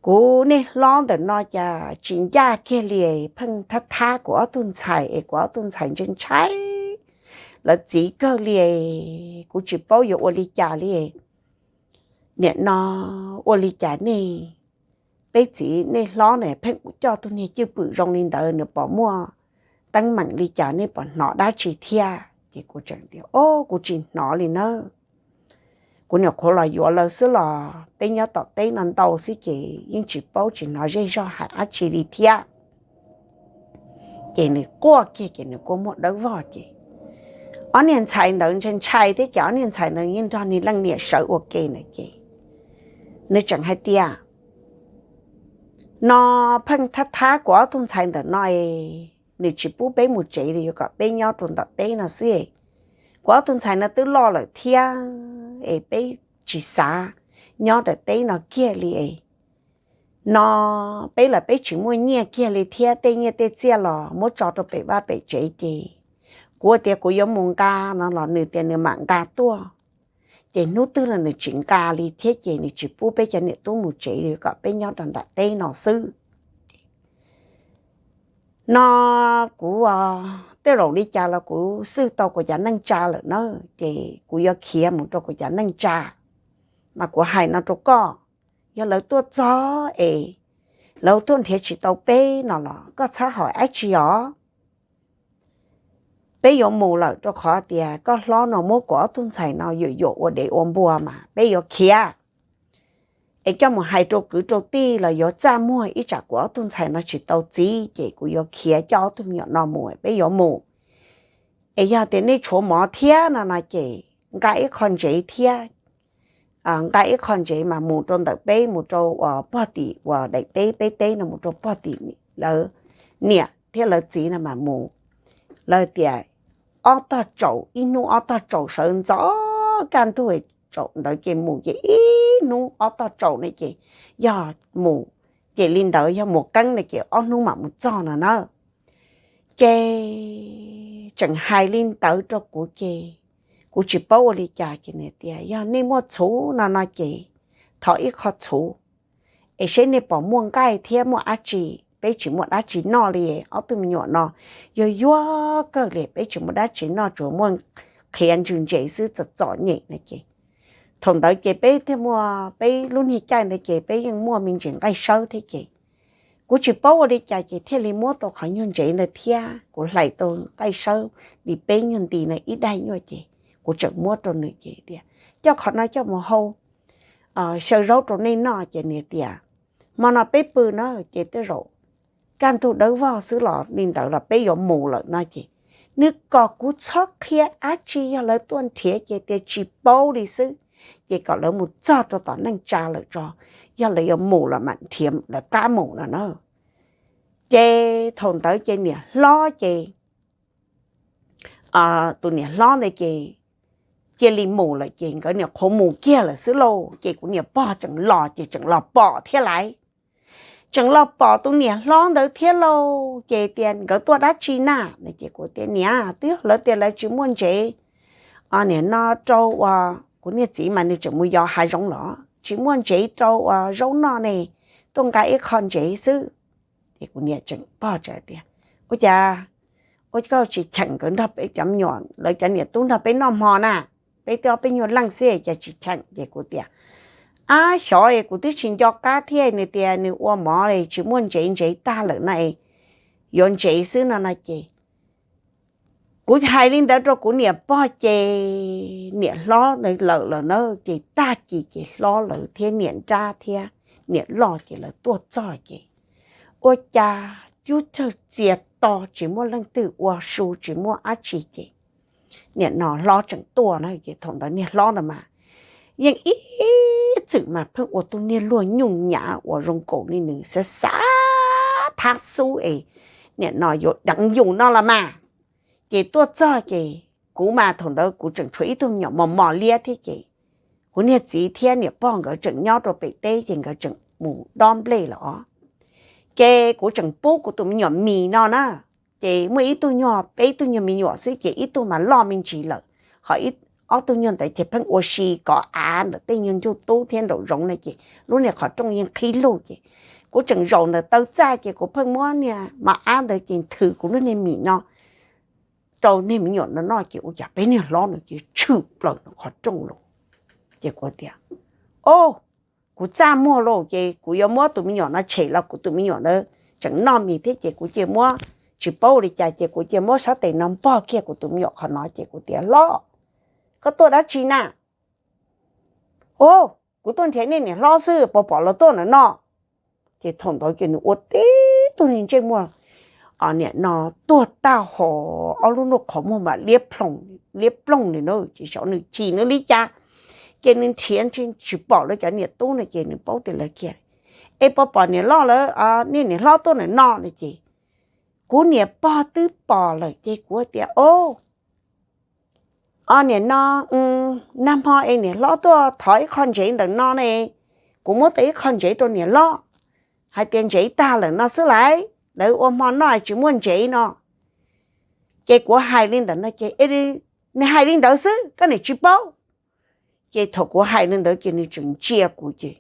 kuv niag hlob ntawm no cas tsis ncaj kiag li, pheej thab thab kuv ob tug ntxhais es kuv ob tug ntxhais ntshai ntshai lawv txiv kawg li. Kuv tsis paub yuav ua li cas li. Nim no ua li cas nej, peb txiv nej hlob ne pheej coj tug niag cwj pwm zoo li ntawd, nws pom muaj teeb meem li cas, nej puas hnov dab tsi thiab? Ces kuv tseem tias, O, kuv tsis hnov li nawb. Kuv nyuam qhuav los yuav lawv xwb los peb nyob tom teb no ntau xwb ces yeej tsis paub tsis hnov zej zog hais dab tsi li thiab. Ces nws quaj kiag ces nws kuj muaj dawb vog ces ob niag ntxhais ntawd ntshai ntshai thiab ces ob niag ntxhais ntawd yeej nrog nws leej niam sawv ua ke na ces nws tseem hais tias, No pheej thab thab kuv ob tug ntxhais ntawm no es nws tsis pub peb mus tsev li, yuav kom peb nyob rau ntawm teb no xwb es kuv ob tug ntxhais no twb loj lawm thiab es peb tsis xav nyob ntawm teb no kiag li es no peb los peb tsis muaj nyiaj kiag li thiab, tej nyiaj tej txiaj los muab tso rau pem vaj pem tsev ces kuv tias kuv yuav mus nqa no los nws tias nws mam nqa tuaj. Ces hnub twg los nws tsis nqa li thiab ces nws tsis pub peb cov niam tub mus tsev li, kom peb nyob rau nram teb no xwb. No kuv tej zaum li cas los kuv xwb tau kuv cov neej tsa lawm na, ces kuv yuav khiav mus rau kuv cov neej tsa. Mas kuv hais no rau koj, yog lawv tuaj txog es lawv tuaj nrhiav tsis tau peb no los koj txhob hais dab tsi os. Peb yuav mus lawm rau qhov tias koj hlob no muab kuv ob tug ntxhais no yuam yuam ua dev ua npua mas peb yuav khiav. Es coj mus hais rau kwv rau tij los yuav txaj muag ib tsam kuv ob tug ntxhais no tsis tau txiv ces kuv yuav khiav coj ob tug me nyuam no mus, peb yuav mus. Es yog tias nej tshuav mov thiab no no ces nqa ib qho ntsev thiab, nqa ib qho ntsev mas mus rau ntawm peb, mus rau uas pog tim uas daim teb peb teb no, mus rau pog tim lawv niam thiab lawv txiv no mas mus. Lawv tias ob tog tsaus, ib hnub ob tog tsaus, sawv ntxov kaj ntug tsaus ntawd ces mus ces ib hnub ob tog tsaus ne ces yog mus, ces li ntawd yog mus qeeb ne ces ob hnub mam mus txog no na. Ces tseem hais li ntawd rau kuv ces kuv tsis paub ua li cas ces nws tias yog nej muaj txhuv no no ces thov ib qho txhuv es seb nej puas muaj nqaij thiab muaj dab tsi, peb tsis muaj dab tsi noj li. Ob tug me nyuam no yog yuag kawg li, peb tsis muaj dab tsi noj, tsuas muaj qhiav ntsws ntsev xwb, txom txom nyem no ces thaum ntawd ces peb thiaj muaj, peb lub niag caij ntawd ces peb yeej muaj me ntsis nqaij sawb thiab ces kuv tsis paub ua li cas ces thiaj li muab tau qhov nyuag ntsev ntawd thiab kuv hlais tau nqaij sawb li peb nyuag nti no ib daig nyuaj ces kuv tseem muab rau nws ces tias coj qhov no coj mus hau xyaw zaub rau nej noj ces nws tias hmo no peb pw na ces tej zaum kaj ntug dawb vog xwb los li ntawd los peb yuav mus lawm no ces nws kom kuv txhob qhia dab tsi, yog lawv tuaj nrhiav ces tias tsis paub li xwb, ces kom lawv mus txog rau tom neej tsa lawm tso, yog lawv yuav mus los mam nrhiav lawv qab mus no na. Ces thaum ntawd ces niam hlob ces tus niam hlob ntawd ces cia li mus lawm ces nkawd niam qhuav mus kiag lawm xwb lauj, ces kuv niam pog tseem los ces tseem los pom thiab lais. Tseem los pom tus niam hlob ntawd thiab lauj, ces tias nkawd tuaj dab tsi na no ces kuv tias niam, twb yog lawv tias lawv tsis muaj ntsev, niam no rau uas kuv niag txiv mas nws tseem mus yos hav zoov los tsis muaj ntsev rau uas zaub noj ne, tuaj nqa ib qho ntsev xwb. Ces kuv niam tseem pog tsa tias ua cas ua koj tsis cheem nkawd nrog peb cov me nyuam, lawv cov niam tub nrog peb noj hmo na, peb twb ob peb nyuag leej xwb cas tsis cheem. Ces kuv tias ab xyov es kuv twb tsis nco qab thiab, nws tias nws ua mov li tsis muaj ntsev, ntsev tag lawm no es yuav ntsev xwb no no ces kuv hais li ntawd rau kuv niam pog ces niam hlob lawm lawm na, ces tag kis ces hlob lawv thiab niam nrab thiab niam loj ces lawv tuaj txog ces ua cas cub cawg txias to tsis muaj leej twg ua su tsis muaj dab tsi ces niam no hlob tseem tuaj na, ces thaum ntawd niag hlob ntawd mas yeej ib txwm mas pheej ua tug niag luag nyuj nyav uas zoo nkaus li nws xav xav thab xub es niam no yuav deev yus no los mas. Ces tuaj txog ces kuv mas thaum ntawd kuv tseem tshuav ib tug me nyuam mos mos liab thiab ces kuv niag txiv thiab niam pog nkawd tseem nyob rau pem teb ces nkawd tseem mus dob nplej lawm os. Ces kuv tseem pub kuv tus me nyuam mis no na, ces muaj ib tug nyuag, peb ib tug nyuag me nyuam xwb ces ib tug mas loj me ntsis lawm, ho ob tug nyuag ntawd ces pheej ua si kov av ntawm tej nyuag ncuj tub thiab nraum zoov na ces lub niag qhov rooj yeej qhib lug ces kuv tseem zaum ntawm taw txaj ces kuv pheej muab niag mos ab ntawd ces nthws kuv lub niag mis no rau niag me nyuam no noj ces ua cas peb niag hlob no ces tshwm plaws nws qhov rooj los. Ces kuv tias o, kuv txaj muag lauj, ces kuv yuav muab tus me nyuam no tshem los kuv tus me nyuam ntawd tseem noj mis thiab ces kuv cia muab tsis paub li cas ces kuv cia muab sab tes no npog kiag kuv tus me nyuam qhov no ces kuv tias, Hlob, koj tuaj dab tsi na? Au, kuv tuaj nrhiav nej niam hlob xwb, puas pom los tuaj ntawm no? Ces thaum ntawd ces nws ua tib tug niag ntsej muag, niam no, tuag tag ho, ob lub ntuj qhov muag mam liab ploog li na, ces xyov nws chim nws li cas, ces nws nrhiav tsis pom lawv cov niam tub no ces nws paub tias lawv kiag. Es puas pom niam loj lawv, nej niam hlob tuaj ntawm no no ces kuv niam pog twb pom lawm ces kuv tias, Au, niam no, nag hmo es niam hlob tuaj thov ib qho ntsev ntawm no ne, kuv muab tau ib qho ntsev rau niam loj, hais tias ntsev tag lawm no xwb lais, lawv ua hmo noj tsis muaj ntsev no. Ces kuv hais li ntawd no ces, Nws hais li ntawd xwb, koj niam tsis paub. Ces thaum kuv hais li ntawd ces nws tseem ntsia kuv ces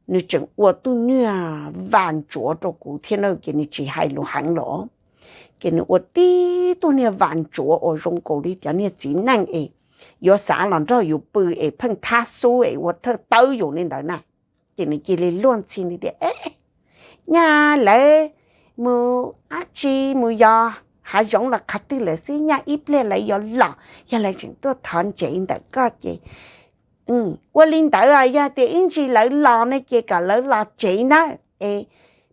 nws tseem ua tug niag vam ntsuav rau kuv thiab na, ces nws tsis hais lus heev los, ces nws ua tib tug niag vam ntsuav uas zoo nkaus li cov niag txiv neej es yuav xav los nrog yus pw es pheej thab xub es ua thawj tawb yus li ntawd na. Ces nws cia li luag ntxhi nws tias, Nyaj lawv mus dab tsi, mus yos hav zoov los qhov twg lawm xwb, nyaj ib pliag lawv yuav los, yog lawv tseem tuaj thov ntsev ntawm koj ces ua li ntawd, yog tias ib ntsis lawv los ne ces kom lawv los tsev nawb es,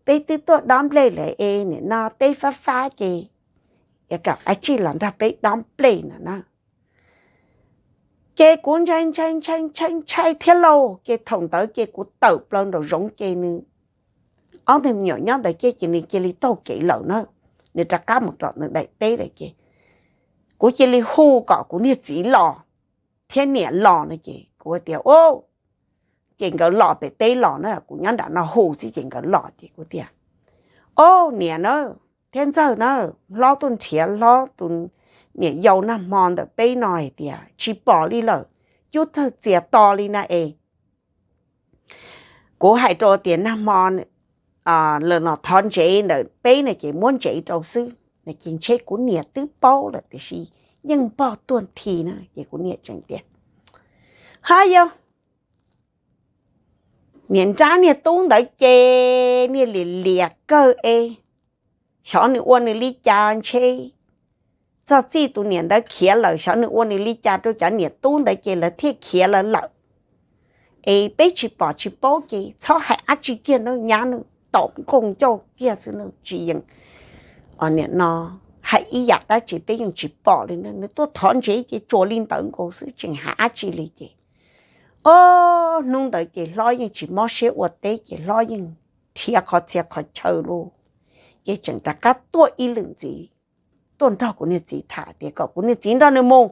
peb twb tuaj dob nplej lawm es nim no teb fab fab ces kom av tsij los nrog peb dob nplej no na. Ces kuv ntshai ntshai ntshai ntshai ntshai thiab lauj, ces thaum ntawd ces kuv tawm plaws nraum zoov ces nws, ob tug me nyuam nyob ntawd ces nws cia li taug kev lawm na, nws rov qab mus rau nws daim teb lawm ces kuv cia li hu kom kuv niag txiv los thiab niam los no ces kuv tias, Au, ces nkawd los pem teb los na, kuv nyob nram no hu xwb ces nkawd los ces kuv tias, Au, niam na, thiab ntxawg na, hlob tuaj nrhiav hlob tus niam yau nag hmo ntawm peb no hais tias tsis pom li lawm, cub tawg txias to li na es kuv hais rau tias nag hmo lawv los thov ntsev ntawm peb no ces muab ntsev rau xwb no ces ntshe kuv niam twb paub lawm tiam sis yeej npog tuag nthi na ces kuv niam tseem tias, Ha yog, niag nrab niag tub ntawd ces niag liam liam kawg es, xyov nws ua nws li cas ntshe txog txij tus niam ntawd khiav lawm, xyov nws ua nws li cas rau cov niam tub ntawd ces lawv thiaj khiav lawv lawm. Es peb tsis pom tsis paub ces txhob hais dab tsi kiag na, nyab nws tom nkooj ncauj kiag xwb na, tsis yeem, nim no hais ib yam dab tsi peb yeej tsis pom li na, nws tuaj thov ntsev ces tsuas li ntawd nkaus xwb tseem hais dab tsi li ces, o, hnub ntawd ces hlob yeej tsis mob siab ua teb ces hlob yeej nrhiav qhov txhia qhov chaw lauj, ces tseem rov qab tuaj ib lwm ntxiv, tuaj nrog kuv niag txiv tham tias kom kuv niag txiv nrog nws mus.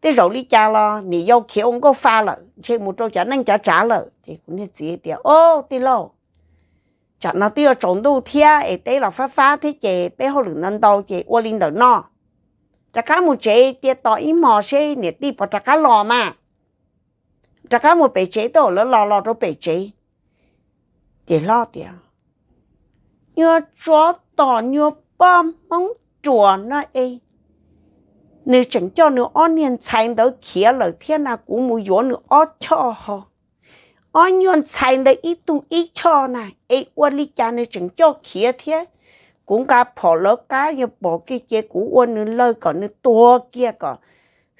Tej zaum li cas los niam yau khiav ua nkauj fa lawm, ntshe mus rau cov neej cov tsav lawm. Ces kuv niag txiv tias, O, tij laug, tsam no twb yuav tsaus ntuj thiab es teb los fab fab thiab ces peb hauj lwm ntau ntau ces ua li ntawm no, rov qab mus tsev cia tos ib hmos seb niam tij puas rov qab los mas. Rov qab mus pem tsev, tej zaum lawv los los rau pem tsev. Ces hlob tias, Nyuag tsov tom nyuag poj Hmoob ruam no es, nws tseem coj nws ob niag ntxhais ntawd khiav lawm thiab na, kuv mus yuav nws ob choj ho, ob nyuag ntxhais ntawd ib tug ib choj na, es ua li cas nws tseem coj khiav thiab. Kuv nqa phom lawv qab yuav pom kiag ces kuv ua nws lawg kom nws tuag kiag kom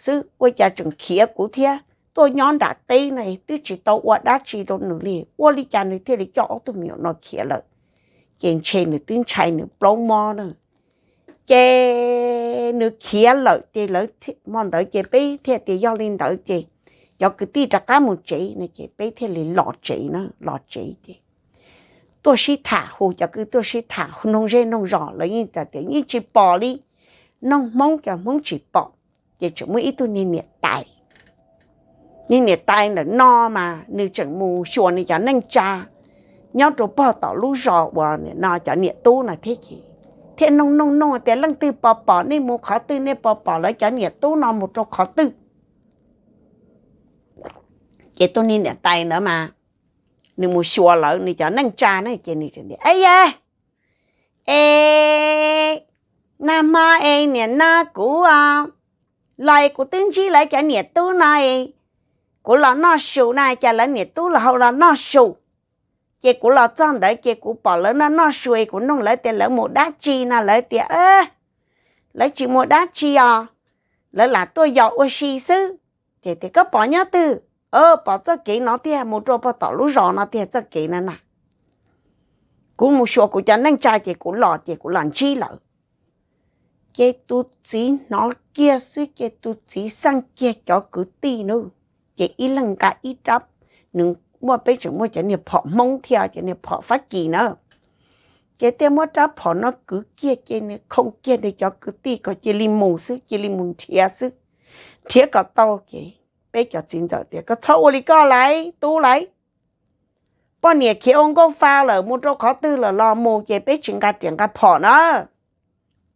xwb, ua cas tseem khiav kuv thiab. Tuaj nyob nram teb no twb tsis tau ua dab tsi rau nws li, ua li cas nws thiaj li coj ob tug me nyuam no khiav lawm. Ces ntshe nws twb ntshai nws plaub mob na, ces nws khiav lawm ces lawv, hmo ntawd ces peb thiaj tias yog li ntawd ces cov kwv tij rov qab mus tsev no ces peb thiaj li los tsev na, los tsev ces tuaj sib tham, hu cov kwv tuaj sib tham, noog zej noog zos, lawv yeej tias yeej tsis pom li, noog Hmoob cov Hmoob tsis pom. Ces tseem muaj ib tug niag niam tais, niag niam tais ntawm no mas nws tseem mus xyuas nws cov neej tsa nyob rau pog tom lub zos uas no cov niam tub no thiab ces thiaj noog noog noog tias leej twg pom pom nej mus qhov twg, nej pom pom lawv cov niam tub no mus rau qhov twg. Ces tus niag niam tais ntawd mas nws mus xyuas lawv nws cov neej tsa na ces nws tias, Aye, es nag hmo es niam no kuv los es kuv twb ntsib lawv cov niam tub no es kuv los noj su na, cas lawv niam tub los hau los noj su. Ces kuv los txog ntawd ces kuv pom lawv noj noj su, kuv nug lawv tias lawv mus dab tsi no, lawv tias lawv tsis mus dab tsi os, lawv lam tuaj yos ua si xwb. Ces tias koj pom nyob twg? Pom txoj kev no tiag, mus rau pog tom lub zos no tiag txoj kev no na. Kuv mus xyuas kuv cov neej tsa ces kuv los ces kuv los ntsib lawv. Ces tus txiv hnov kiag xwb ces tus txiv xaj kiag cov kwv tij na, ces ib leeg nqa ib rab, nws muaj, peb tseem muaj cov niag phom Hmoob thiab cov niag phom Fab Kis na. Ces thiaj muab rab phom no kwv kiag ces nws khoo kiag nws cov kwv tij kom cia li mus xwb, cia li mus nrhiav xwb, nrhiav kom tau. Ces peb cov txiv ntxawm tias koj txhob ua li koj lauj, tub lauj, poj niam khiav ua nkauj fa lawm, mus rau qhov twg lawm los mus, ces peb tsis nqa riam nqa phom na.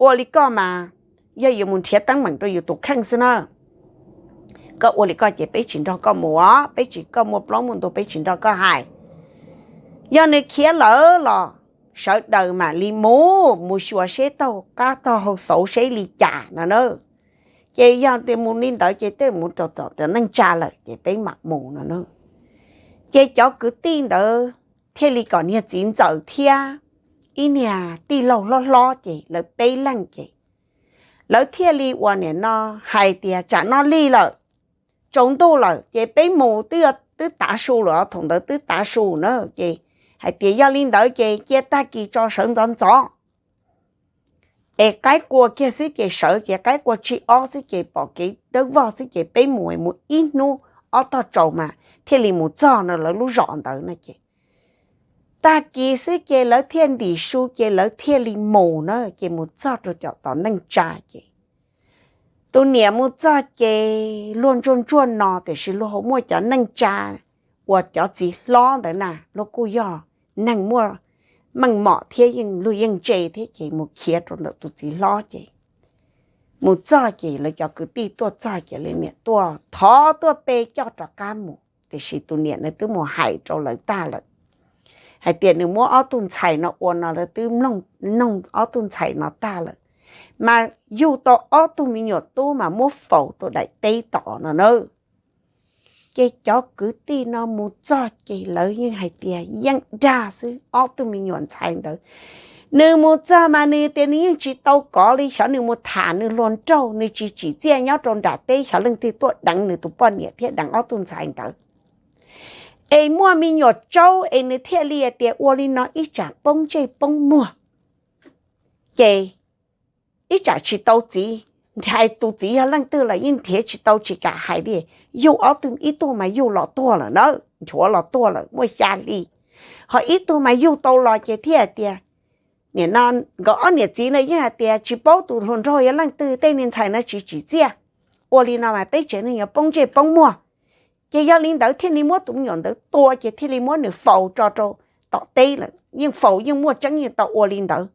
Ua li koj mas yog yuav mus nrhiav teeb meem rau yus tus kheej xwb na. Koj ua li koj ces peb tsis nrog koj mus os, peb tsis, koj muaj plaub muaj ntug peb tsis nrog koj hais. Yog nws khiav lawm los sawv daws mam li mus, mus xyuas seb taug qab taug hau xauv seb li cas no na. Ces yog tias mus li ntawd ces tej mus rau tom neej tsa lawm ces peb mam mus no na. Ces cov kwv tij ntawd thiaj li kom niag txiv ntxawm thiab ib niag tij laug hlob hlob ces lawv peb leeg ces lawv thiaj li ua nim no hais tias tsam no lig lawm, tsaus ntuj lawm ces peb mus, twb, twb tav su lawm, thaum ntawd twb tav su na, ces hais tias yog li ntawd ces cia tag kis tso sawv ntxov ntxov es qaib qua kiag xwb ces sawv, ces qaib qua tsib ob xwb ces pom kev dawb vog xwb ces peb mus, mus ib hnub ob tog tsaus mas thiaj li mus txog na lawv lub zos ntawd no ces tag kis xwb ces lawv thiaj ntim su ces lawv thiaj li mus na, ces mus txog rau cov tom neej tsa ces tus niam mus txog ces luag ntsuag ntsuag no tiam sis luag ho muaj cov neej tsa uas cov txiv hlob ntawd na luag kuj yog neeg muaj meej mom thiab luag yeej ntse thiab ces mus khiav rau ntawm tus txiv hlob ces mus txog ces lawv cov kwv tij tuaj txog ces lawv niam tuaj thov tuaj pe coj rov qab mus, tiam sis tus niam nws twb mus hais rau lawv tag lawm hais tias nws muab ob tug ntxhais no ua no, lawv twb mloog, mloog ob tug ntxhais no tag lawm, mas yug tau ob tug me nyuam tub mas muab faus tau daim teb tod no na. Ces cov kwv tij no mus txog ces lawv yeej hais tias yeej dag xwb, ob tug me nyuam ntxhais ntawd nws mus txog mas nws tias nws yeej tsis tau kov li, xyov nws mus tham nws hluas nraug, nws tsis tsim txiaj nyob rau nram teb, xyov leej twg tuaj deev nws tus poj niam thiab deev ob tug ntxhais ntawd. Es muaj me nyuam tsaub es nws thiaj li tias ua li no ib tsam poob ntsej poob muag. Ces ib tsam tsis tau txiv, nrhiav tus txiv yog leej twg los yeej nrhiav tsis tau, tsis kam hais li. Yug ob tug, ib tug mas yug los tuag lawm na, nrhuav los tuag lawm muaj xya hli. Ho ib tug mas yug tau los ces thiaj hais tias, nim no nkawd ob niam txiv no yeej hais tias tsis paub tus hluas nraug yog leej twg, tej niag ntxhais no tsis tsim txiaj, ua li no mas peb tsev neeg yuav poob ntsej poob muag. Ces yog li ntawd thiaj li muab tus me nyuam ntawd tua ces thiaj li muab nws faus tso rau tom teb lawm, yeej faus yeej muaj tseeb yeej tau ua li ntawd.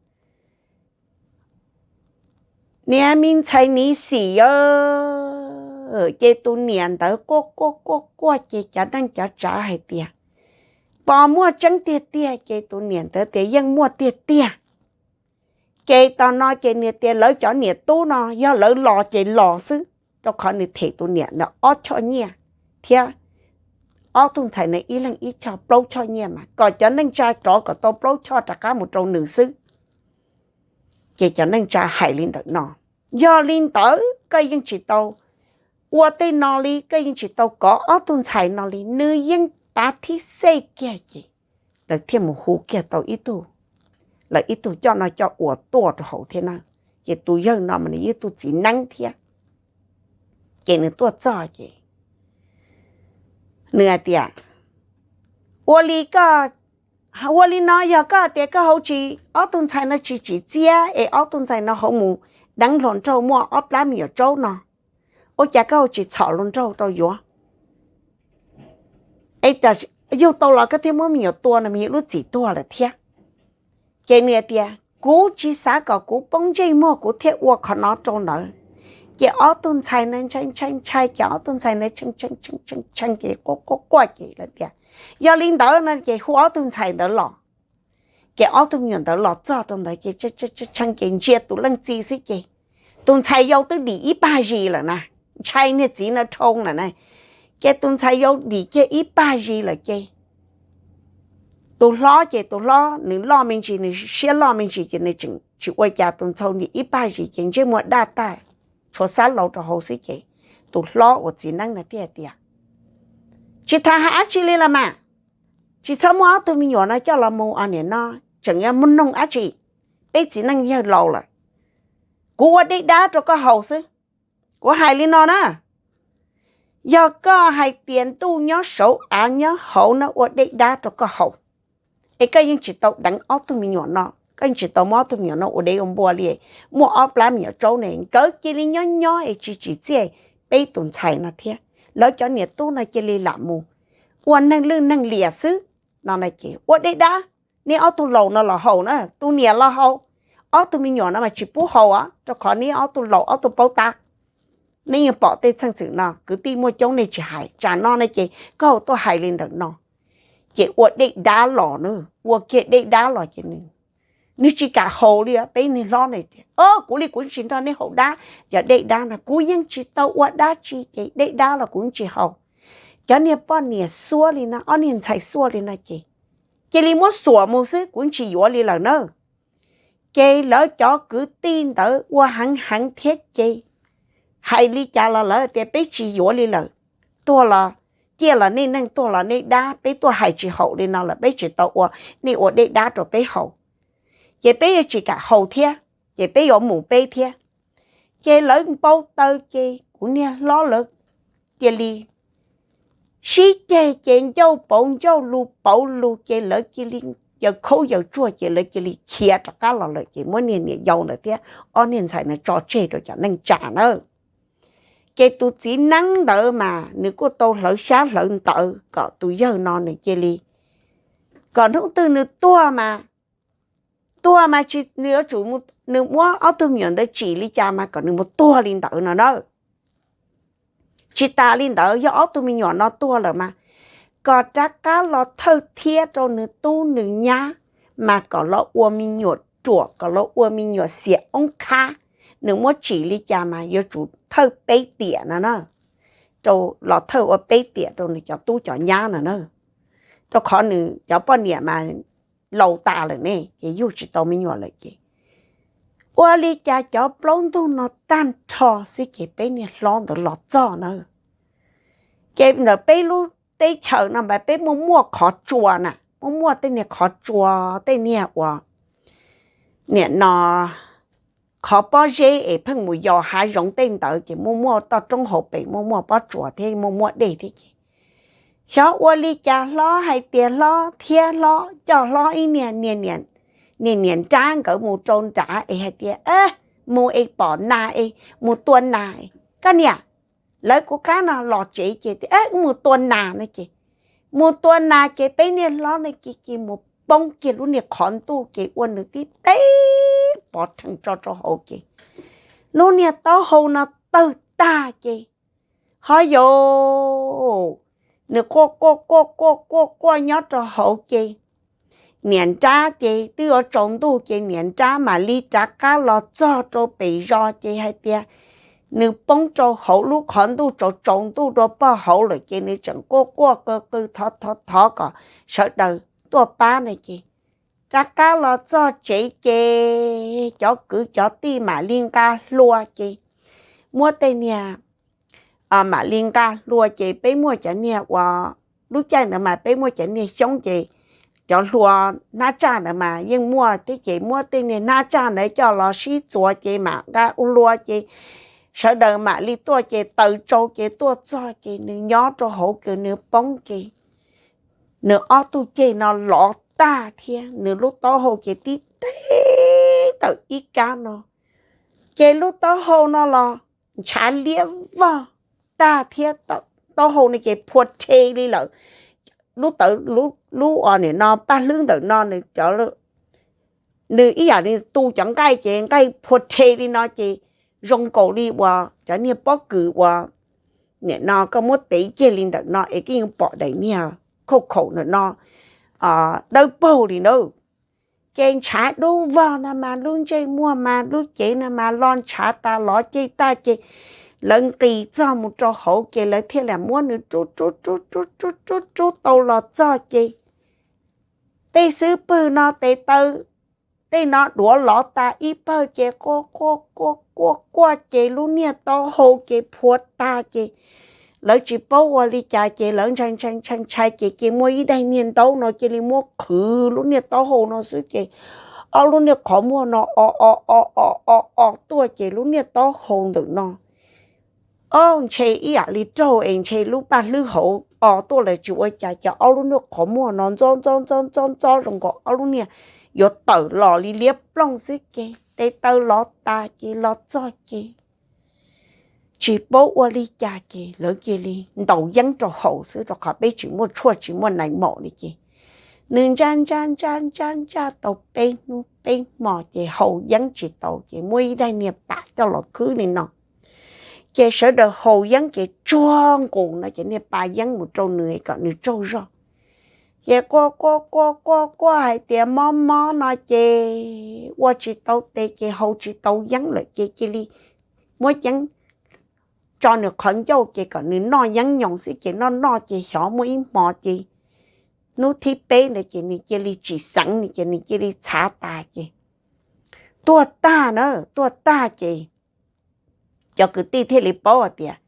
Niam me ntxhais niv xim a, ces tus niam ntawd quaj quaj quaj quaj ces cov neej cov tsav hais tias pos muaj tseeb tiag tiag, ces tus niam ntawd tias yeej muaj tiag tiag. Ces tam no ces nws tias lawv cov niam tub no yog lawv los ces los xwb, rau qhov nws them tus niam ntawd ob choj nyiaj thiab ob tug ntxhais no ib leeg ib choj, plaub choj nyiaj mas kom cov neej tsa rov kom tau plaub choj rov qab mus rau nws xwb. Ces cov neej tsa hais li ntawm no, yog li ntawd koj yeej tsis tau ua tej no li, koj yeej tsis tau kov ob tug ntxhais no li, nws yeej pav thib xej kiag ces lawv thiaj mus hu kiag tau ib tug, lawv ib tug coj noj coj ua tuaj rau hauv thiab na. Ces tus yawg no mas nws yog tug txiv neeb thiab. Ces nws tuaj txog ces nws hais tias, ua li koj, ua li no yog koj hais tias koj hauv tsis, ob tug ntxhais no tsis tsim txiaj es ob tug ntxhais no hauv mus deev hluas nraug muaj ob plab me nyuam tsaub no, ua cas koj hauv tsis txhom hluas nraug rau yuav? Es yug tau los koj thiaj muab me nyuam tua no mas yog lub txim tuag lawm thiab. Ces nws hais tias kuv tsis xav kom kuv poob ntsej muag kuv thiaj ua qhov no rau ntawd. Ces ob tug ntxhais no ntshai ntshai ntshai, ces ob tug ntxhais no tshee tshee tshee ces quaj quaj quaj ces lawv tias, yog li ntawd no ces hu ob tug ntxhais ntawd los. Ces ob tug me nyuam ntawd los txog rau ntawd ces tshee ces ntsia tus leej txiv xwb ces tus ntxhais yau twb dim ib pag zis lawm na, ntshai niag txiv no dhau lawm na. Ces tus ntxhais yau dim kiag ib pag zis lawm ces Tus hlob ces tus hlob nws loj me ntsis, nws siab loj me ntsis ces nws tseem tsis ua cas, tus ntxhais niam ib pag zis ces ntsej muag daj tag, tshuav xab laus rau hauv xwb ces tus hlob uas txiv neeb no thiaj tias, tsis tham hais dab tsi li los mas, tsis txhob muab ob tug me nyuam no coj los mus, niam no tseem yuav muaj noog dab tsi, peb txiv neej yawg laus lawm, kuv ua dej dab rau koj haus xwb. Kuv hais li no na, yog koj hais tias ntuj nyob saud av nyob hauv no ua dej dab rau koj haus, es koj yeej tsis tau deev ob tug me nyuam no, koj yeej tsis tau muab ob tug me nyuam no ua dev ua npua li, muaj ob plab me nyuam tsaub ne, nkawd cia li nyob nyob es tsis tsim txiaj peb tus ntxhais no thiab, lawv cov niam tub no cia li lam mus ua neeg lwj neeg liam xwb no. Ces ua dej dab, neb ob tug laus no los haus na, tus niam los haus, ob tug me nyuam no mas tsis pub haus, rau qhov neb ob tug laus ob tug paub tab. Neb yeej pom tej txheej txwm no, kwv tij muaj coob nej tsis hais, tsam no no ces koj tuaj hais li ntawm no. Ces ua dej dab los na, ua kiag dej dab los ces nws tsis kam haus li. Peb niag hlob na tias, o, kuv li kuv tsis nrog neb haus dab, cov dej dab no kuv yeej tsis tau ua dab tsi ces dej dab los kuv tsis haus. Cov niag poj niam xuab li no, ob niag ntxhais xuab li no ces cia li muab xuam mus xwb, kuv tsis yuav li lawm na. Ces lawv cov kwv tij ntawd ua heev heev thiab ces hais li cas los lawv tias peb tsis yuav li lawm, tuag los ciaj los nej neeg, tuag los nej dab, peb tuaj hais tsis haum li no lawm, peb tsis tau ua, nej ua dej dab rau peb haus, ces peb yuav tsis kam haus thiab, ces peb yuav mus peb thiab. Ces lawv npau taws ces kuv niag hlob lawv cia li sib ceg ces ncauj pauv ncauj lus pauv lus ces lawv cia li yaws khaub yaws tsuag ces lawv cia li khiav rov qab los lawm ces muab niag niam yau ntawd thiab ob niag ntxhais no tso tseg rau cov neej tsa na. Ces tus txiv neeb ntawd mas nws kuj tau hlawv xyab hlawv ntawv kom tus yawg no nws cia li, kom hnub twg nws tuag mas, tuag mas tsis, nws yuav tsum, nws muab ob tug me nyuam ntawd tsim li cas mas kom nws mus tuag li ntawd no na. Tsis tas li ntawd, yog ob tug me nyuam no tuag lawm mas kom rov qab los thawj thiab rau nws tub nws nyab, mas kom los ua me nyuam ruam, kom los ua me nyuam xiam oob khab. Nws muab tsim li cas mas yuav tsum thawj peb tiam no na, rau, los thawj ua peb tiam rau nws cov tub cov nyab no na. Rau qhov nws cov poj niam mas laus tas lawm ne ces yug tsis tau me nyuam lawm ces ua li cas cov plaub ntug no tag nrho xwb ces peb niag hlob ntawd los txog na. Ces ntawm peb lub teb chaws no mas peb muaj muaj qhov tsua na, muaj muaj tej niag qhov tsua, tej niag uas, niam no, qhov pob zeb es pheej mus yos hav zoov tej ntawd ces muaj muaj toj roob hauv pes muaj muaj pob tsuas thiab muaj muaj dej thiab ces xyov ua li cas hlob hais tias hlob thiab hlob coj hlob ib niag niag niam nrab nkawd mus rau nrad es hais tias mus es pom nas es mus tua nas. Koj niam, lawv kuv qab no los tsev ces tias wb mus tua nas no ces mus tua nas ces peb niag hlob no ces cia mus poob kiag lub niag qhov ntuj ces ua nws tib teb pov rhees tso rau hauv ces lub niag taub hau no tawg tag ces ho yau, nws quaj quaj quaj quaj quaj quaj nyob rau hauv ces niam nrab ces twb yuav tsaus ntuj ces niam nrab mam li rov qab los txog rau pem zos ces hais tias nws poob rau hauv lub qhov ntuj, tsaus tsaus ntuj rau pog hauv lawm ces nws tseem quaj quaj qw qw thov thov thov kom sawv daws tuaj pab na ces rov qab los txog tsev ces cov kwv cov tij mam li nqa hlua ces muab tej niag, mam li nqa hlua ces peb muaj cov niag uas, lub caij ntawd mas peb muaj cov niag xyoob ces cov hlua hnab tsaj ntawd mas yeej muaj thiab ces muab tej niag hnab tsaj ntawd coj los sib txuas ces mam nqa ua hlua ces sawv daws mam li tuaj ces taws tsau ces tuaj txog ces nws nyob rau hauv ces nws poob ces nws ob tug ceg no lov tag thiab nws lub taub hau ces tib teb ntawm ib kab no ces lub taub hau no los ntshav liab vog tag thiab taub hau no ces phua rhe li lawm. Lub tawv, lub, lub nim no paj hlwb ntawm no nws cov, nws ib yam li tu cov nqaij ces nqaij phua rhe li no ces zoo nkaus li uas cov niag pob kws uas nim no koj muab tev kiag li ntawm no es koj yeej pom daim niag khauj khaum ntawm no dawb paug li na. Ces ntshav dub vog no mas lub ntsej muag mas lub cev no mas lo ntshav tas lov ceg tag ces lawv nqis txog mus rau hauv ces lawv thiaj li muab nws rub rub rub rub rub rub rub tau los txog ces Tej xub pwg no tes taw, tej no duav lov tas ib pawg ces quaj quaj quaj quaj quaj ces lub niag taub hau ces phua tag ces lawv tsis paub ua li cas ces lawv ntshai ntshai ntshai ntshai ces cia muab ib daim niag ntaub no cia li muab qhwv lub niag taub hau no xwb ces ob lub niag qhov muag no o o o o o o tuaj ces lub niag taub hau ntawm no o ntshe ib yam li raug es ntshe lub paj hlwb hauv o tuaj lawm tsis ua cas ces ob lub niag qhov muag no ntxob ntxob ntxob ntxob ntxob zoo nkaus ob lub niag yuav tawm los li liab plooj xwb ces tes taw lov tas ces los txog ces tsis paub ua li cas ces lawv cia li ntaus yeeb rau haus xwb rau qhov peb tsis muaj tshuaj tsis muaj nais maum li ces nws ntsaj ntsaj ntsaj ntsaj ntsaj tau peb hnub peb hmo ces haus yeeb tsis tau ces muab ib daim niag pas coj los khwb li no ces sawv daws haus yeeb ces tsuag nqus no ces niag pas yeeb mus rau nws kom nws tsaug zog ces quaj quaj quaj quaj quaj hais tias mob mob no ces ua tsis tau tes ces haus tsis tau yeeb lawm ces cia li muab yeeb tso nws qhov ncauj ces kom nws noj yeeb nyoos xwb ces noj noj ces xyov muaj ib hmo ces hnub thib peb ntawd ces nws cia li tsis xeev nws ces nws cia li txhav tas ces tuag tag na, tuag tag ces cov kwv tij thiaj li paub hais tias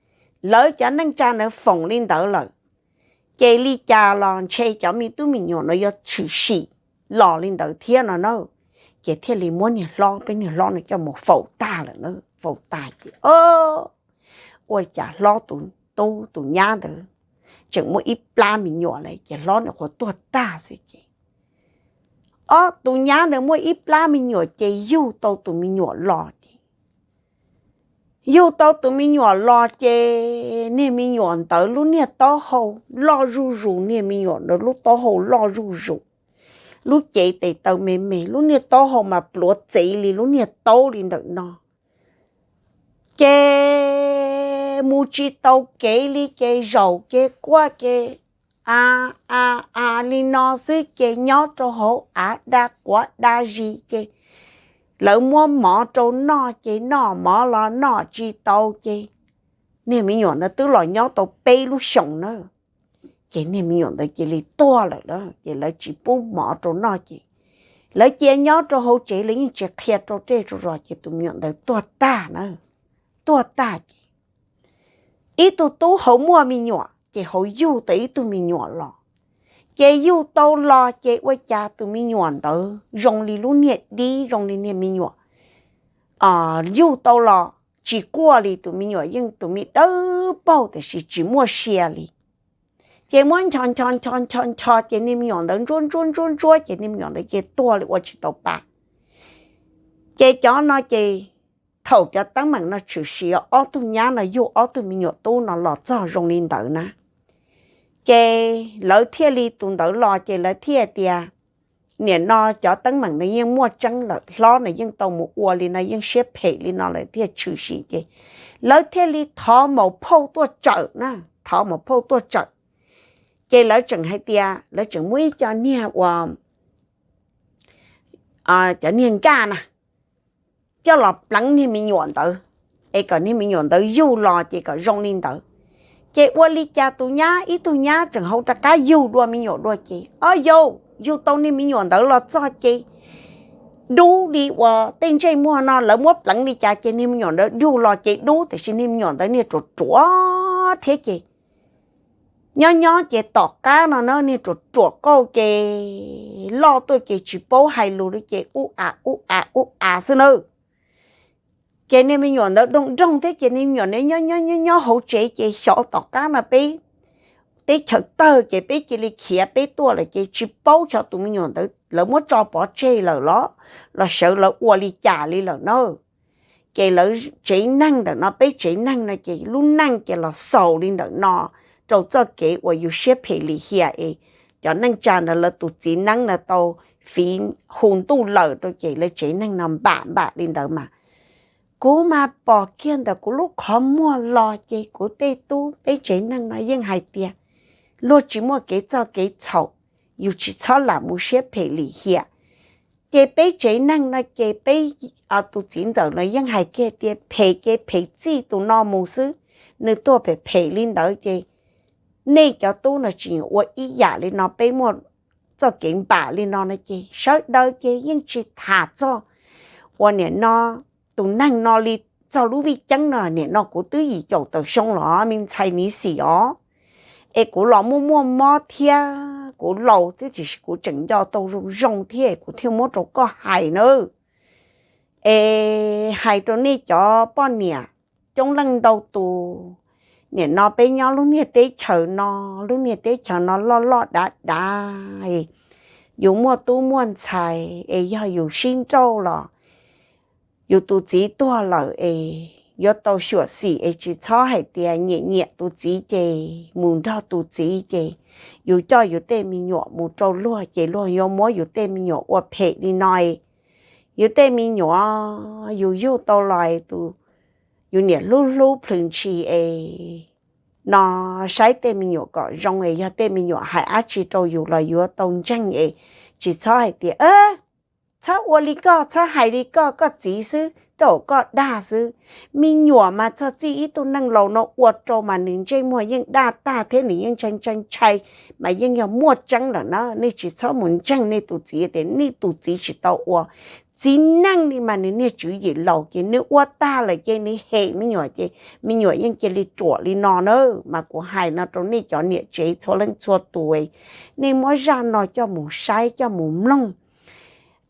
lawv cov neej tsa ntawd foom li ntawd lawm ces li cas los ntshe cov me tub me nyuam no yuav tshwm sim los li ntawd thiab no na ces thiaj li muab niag hlob peb niag hlob no coj mus faus tag lawm na, faus tag ces ua li cas hlob tus tub tus nyab ntawd tseem muaj ib plab me nyuam lawm ces hlob nws qhuav tuag tag xwb ces ob tus nyab ntawd muaj ib plab me nyuam ces yug tau tus me nyuam los ces yug tau tus me nyuam los ces niag me nyuam ntawd lub niag taub hau loj zuj zus, niag me nyuam ntawd lub taub hau loj zuj zus, lub cev tes taw me me, lub niag taub hau mas pluav txev li lub niag taub li ntawm no ces mus tsis tau kev li ces zaum ces quaj ces a a a li no xwb ces nyob rau hauv av da quav da zis ces lawv muab mov rau noj ces noj mov los noj tsis tau ces niag me nyuam ntawd twb los nyob tau peb lub xyoos na ces niag me nyuam ntawd cia li tuag lawm na ces lawv tsis pub mov rau noj ces lawv cia nyob rau hauv tsev lawv yeej tsis qhia rau tej rau zos ces tus me nyuam ntawd tuag tag na, tuag tag ces ib tug tub hauv muaj me nyuam ces hauv yug tau ib tug me nyuam los ces yug tau los ces ua cas tus me nyuam ntawd zoo li lub niag dib zoo li niag me nyuam yug tau los tsis quaj li, tus me nyuam yeej tus me dawb paug tiam sis tsis muaj sia li ces muab ncho ncho ncho ncho ncho ces niag me nyuam ntawd ntsuab ntsuab ntsuab ntsuab ces niag me nyuam ntawd ces tuag li ua tsis tau pa ces cov no ces thaum cov teeb meem no tshwm sim ob tug nyab no yug ob tug me nyuam tub no los txog zoo li ntawd na ces lawv thiaj li tus ntawd los ces lawv thiaj tias nim no cov teeb meem no yeej muaj tseeb lawm, hlob no yeej tau mus ua li no yeej siab phem li no lawm thiaj tshwm sim ces lawv thiaj li thov maum phauj tuaj tsawm na, thov maum phauj tuaj tsawm ces lawv tseem hais tias lawv tseem muab ib co niag ua cov niag nkaj na coj los pleev niag me nyuam ntawd es kom niag me nyuam ntawd yug los ces kom zoo li ntawd ces ua li cas tus nyab ib tug nyab tseem hauv rov qab yug dua me nyuam dua ces ob yau yug tau niag me nyuam ntawd los txog ces dub li uas tej ntsej muag no lawv muab pleev li cas ces niag me nyuam ntawd yug los ces dub tiam sis niag me nyuam ntawd niag ruam ruam thiab ces nyob nyob ces tom qab no na niag ruam ruam qauj ces loj tuaj ces tsis paub hais lus li ces ub a ub a ub a xwb nawb ces niag me nyuam ntawd doog doog thiab ces niag me nyuam nyob nyob nyob hauv tsev ces xyov tom qab no peb teb chaws tawg ces peb cia li khiav peb tuaj lawm ces tsis paub xyov tus me nyuam ntawd lawv muab tso pov tseg lawm los los sawv lawv ua li cas li lawm na ces lawv tsev neeg ntawm no peb tsev neeg no ces lub neej ces los xaus li ntawm no rau txoj kev uas yus siab phem lim hiam es cov neej tsa ntawd lawv tus txiv neeb no tau fiv hu ntuj lawm rau ces lawv tsev neeg no npam npam li ntawd mas kuv mas pom kiag ntawm kuv lub qhov muag los ces kuv tej tub peb tsev neeg no yeej hais tias luag tsis muaj kev txog kev txhaum, yus tsis txhob lam mus siab phem lim hiam ces peb tsev neeg no ces peb tus txiv ntxawm no yeej hais kiag tias phem ces phem txij tus no mus xwb, nws tuag phem phem li ntawd ces nej cov tub no tsis ua ib yam li no peb muaj txoj kev npam li no no ces sawv daws ces yeej tsis tham txog uas nim no tus neeg no li, txog lub vij ceeb no. Nim no kuv twb yim caum tawm xyoo los me ntxhais Niv Xim os, es kuv los muaj muaj mob thiab kuv laus thiab tiam sis kuv tseem nco tau zoo zoo thiab kuv thiaj muab rau koj hais nawb. Es hais rau nej cov poj niam coob leej ntau tus, nim no peb nyob lub niag teb chaws no, lub niag teb chaws no loj loj dav dav, yus muaj tub muaj ntxhais es yog yus sib nrauj los yus tus txiv tuag lawm es yuav tau xyuam xim es tsis txhob hais tias nyiam nyiam tus txiv ces mus nrog tus txiv ces yus coj yus tej me nyuam mus rau luag ces luag yuav muab yus tej me nyuam ua phem li no. Yus tej me nyuam yus yug tau los tus yus niam hlub hlub plhws ntshis es no saib tej me nyuam kom zoo es yog tej me nyuam hais dab tsi rau yus los yuav tau ntseeg es tsis txhob hais tias txhob ua li koj, txhob hais li koj, koj txiv xwb tej zaum koj dag xwb. Me nyuam mas txog txij ib tug neeg laus no ua rau mas nws ntsej muag yeej daj tag thiab nws yeej ntshai ntshai ntshai, mas yeej yog muaj tseeb lawm na. Nej tsis txhob mus ntseeg nej tus txiv tias nej tus txiv tsis tau ua. Txiv neej li mas nws niag tswv yim laus ces nws ua tag lawm ces nws hem me nyuam ces me nyuam yeej cia li ruam li no na. Mas kuv hais no rau nej cov niam tsev txhua leej txhua tus, nej muab zaj no coj mus saib coj mus mloog,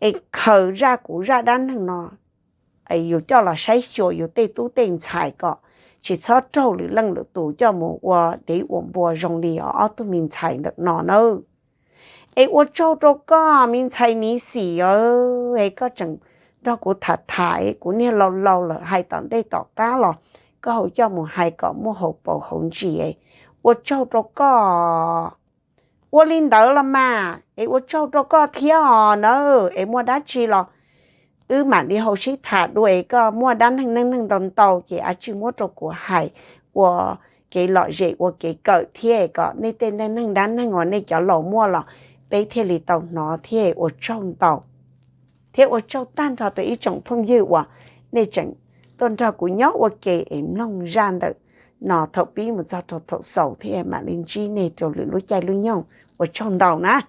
es khaws zaj kuv zaj dab neeg no yus coj los saib xyuas yus tej tub tej ntxhais kom tsis txhob raug lwm leej lwm tus coj mus ua dev ua npua zoo li ob tug me ntxhais ntawm no nawb. Es ua tsaug rau koj me ntxhais Niv Xim, es koj tseem nrog kuv tham tham, kuv niag laus laus lawm hais tom ntej tom qab los koj ho coj mus hais kom muaj hauv paus hauv ntsis. Ua tsaug rau koj. Ua li ntawd los mas es ua tsaug rau koj thiab os na. Es muaj dab tsi los wb mam li ho sib tham dua, es koj muaj dab neeg neej neeg ntau ntau ces a tsij muab rau kuv hais ua kev lom zem ua kev kawm thiab kom nej tej neej neeg dab neeg uas nej cov laus muaj los peb thiaj li tau hnov thiab. Ua tsaug ntau thiab ua tsaug tag nrho rau ib tsoom phooj ywg uas nej tseem tuaj nrog kuv nyob ua ke es mloog zaj ntawm no thaum pib mus txog rau thaum xaus thiab mam li ntsib nej rau lwm lub caij lub nyoog. Ua tsaug ntau na.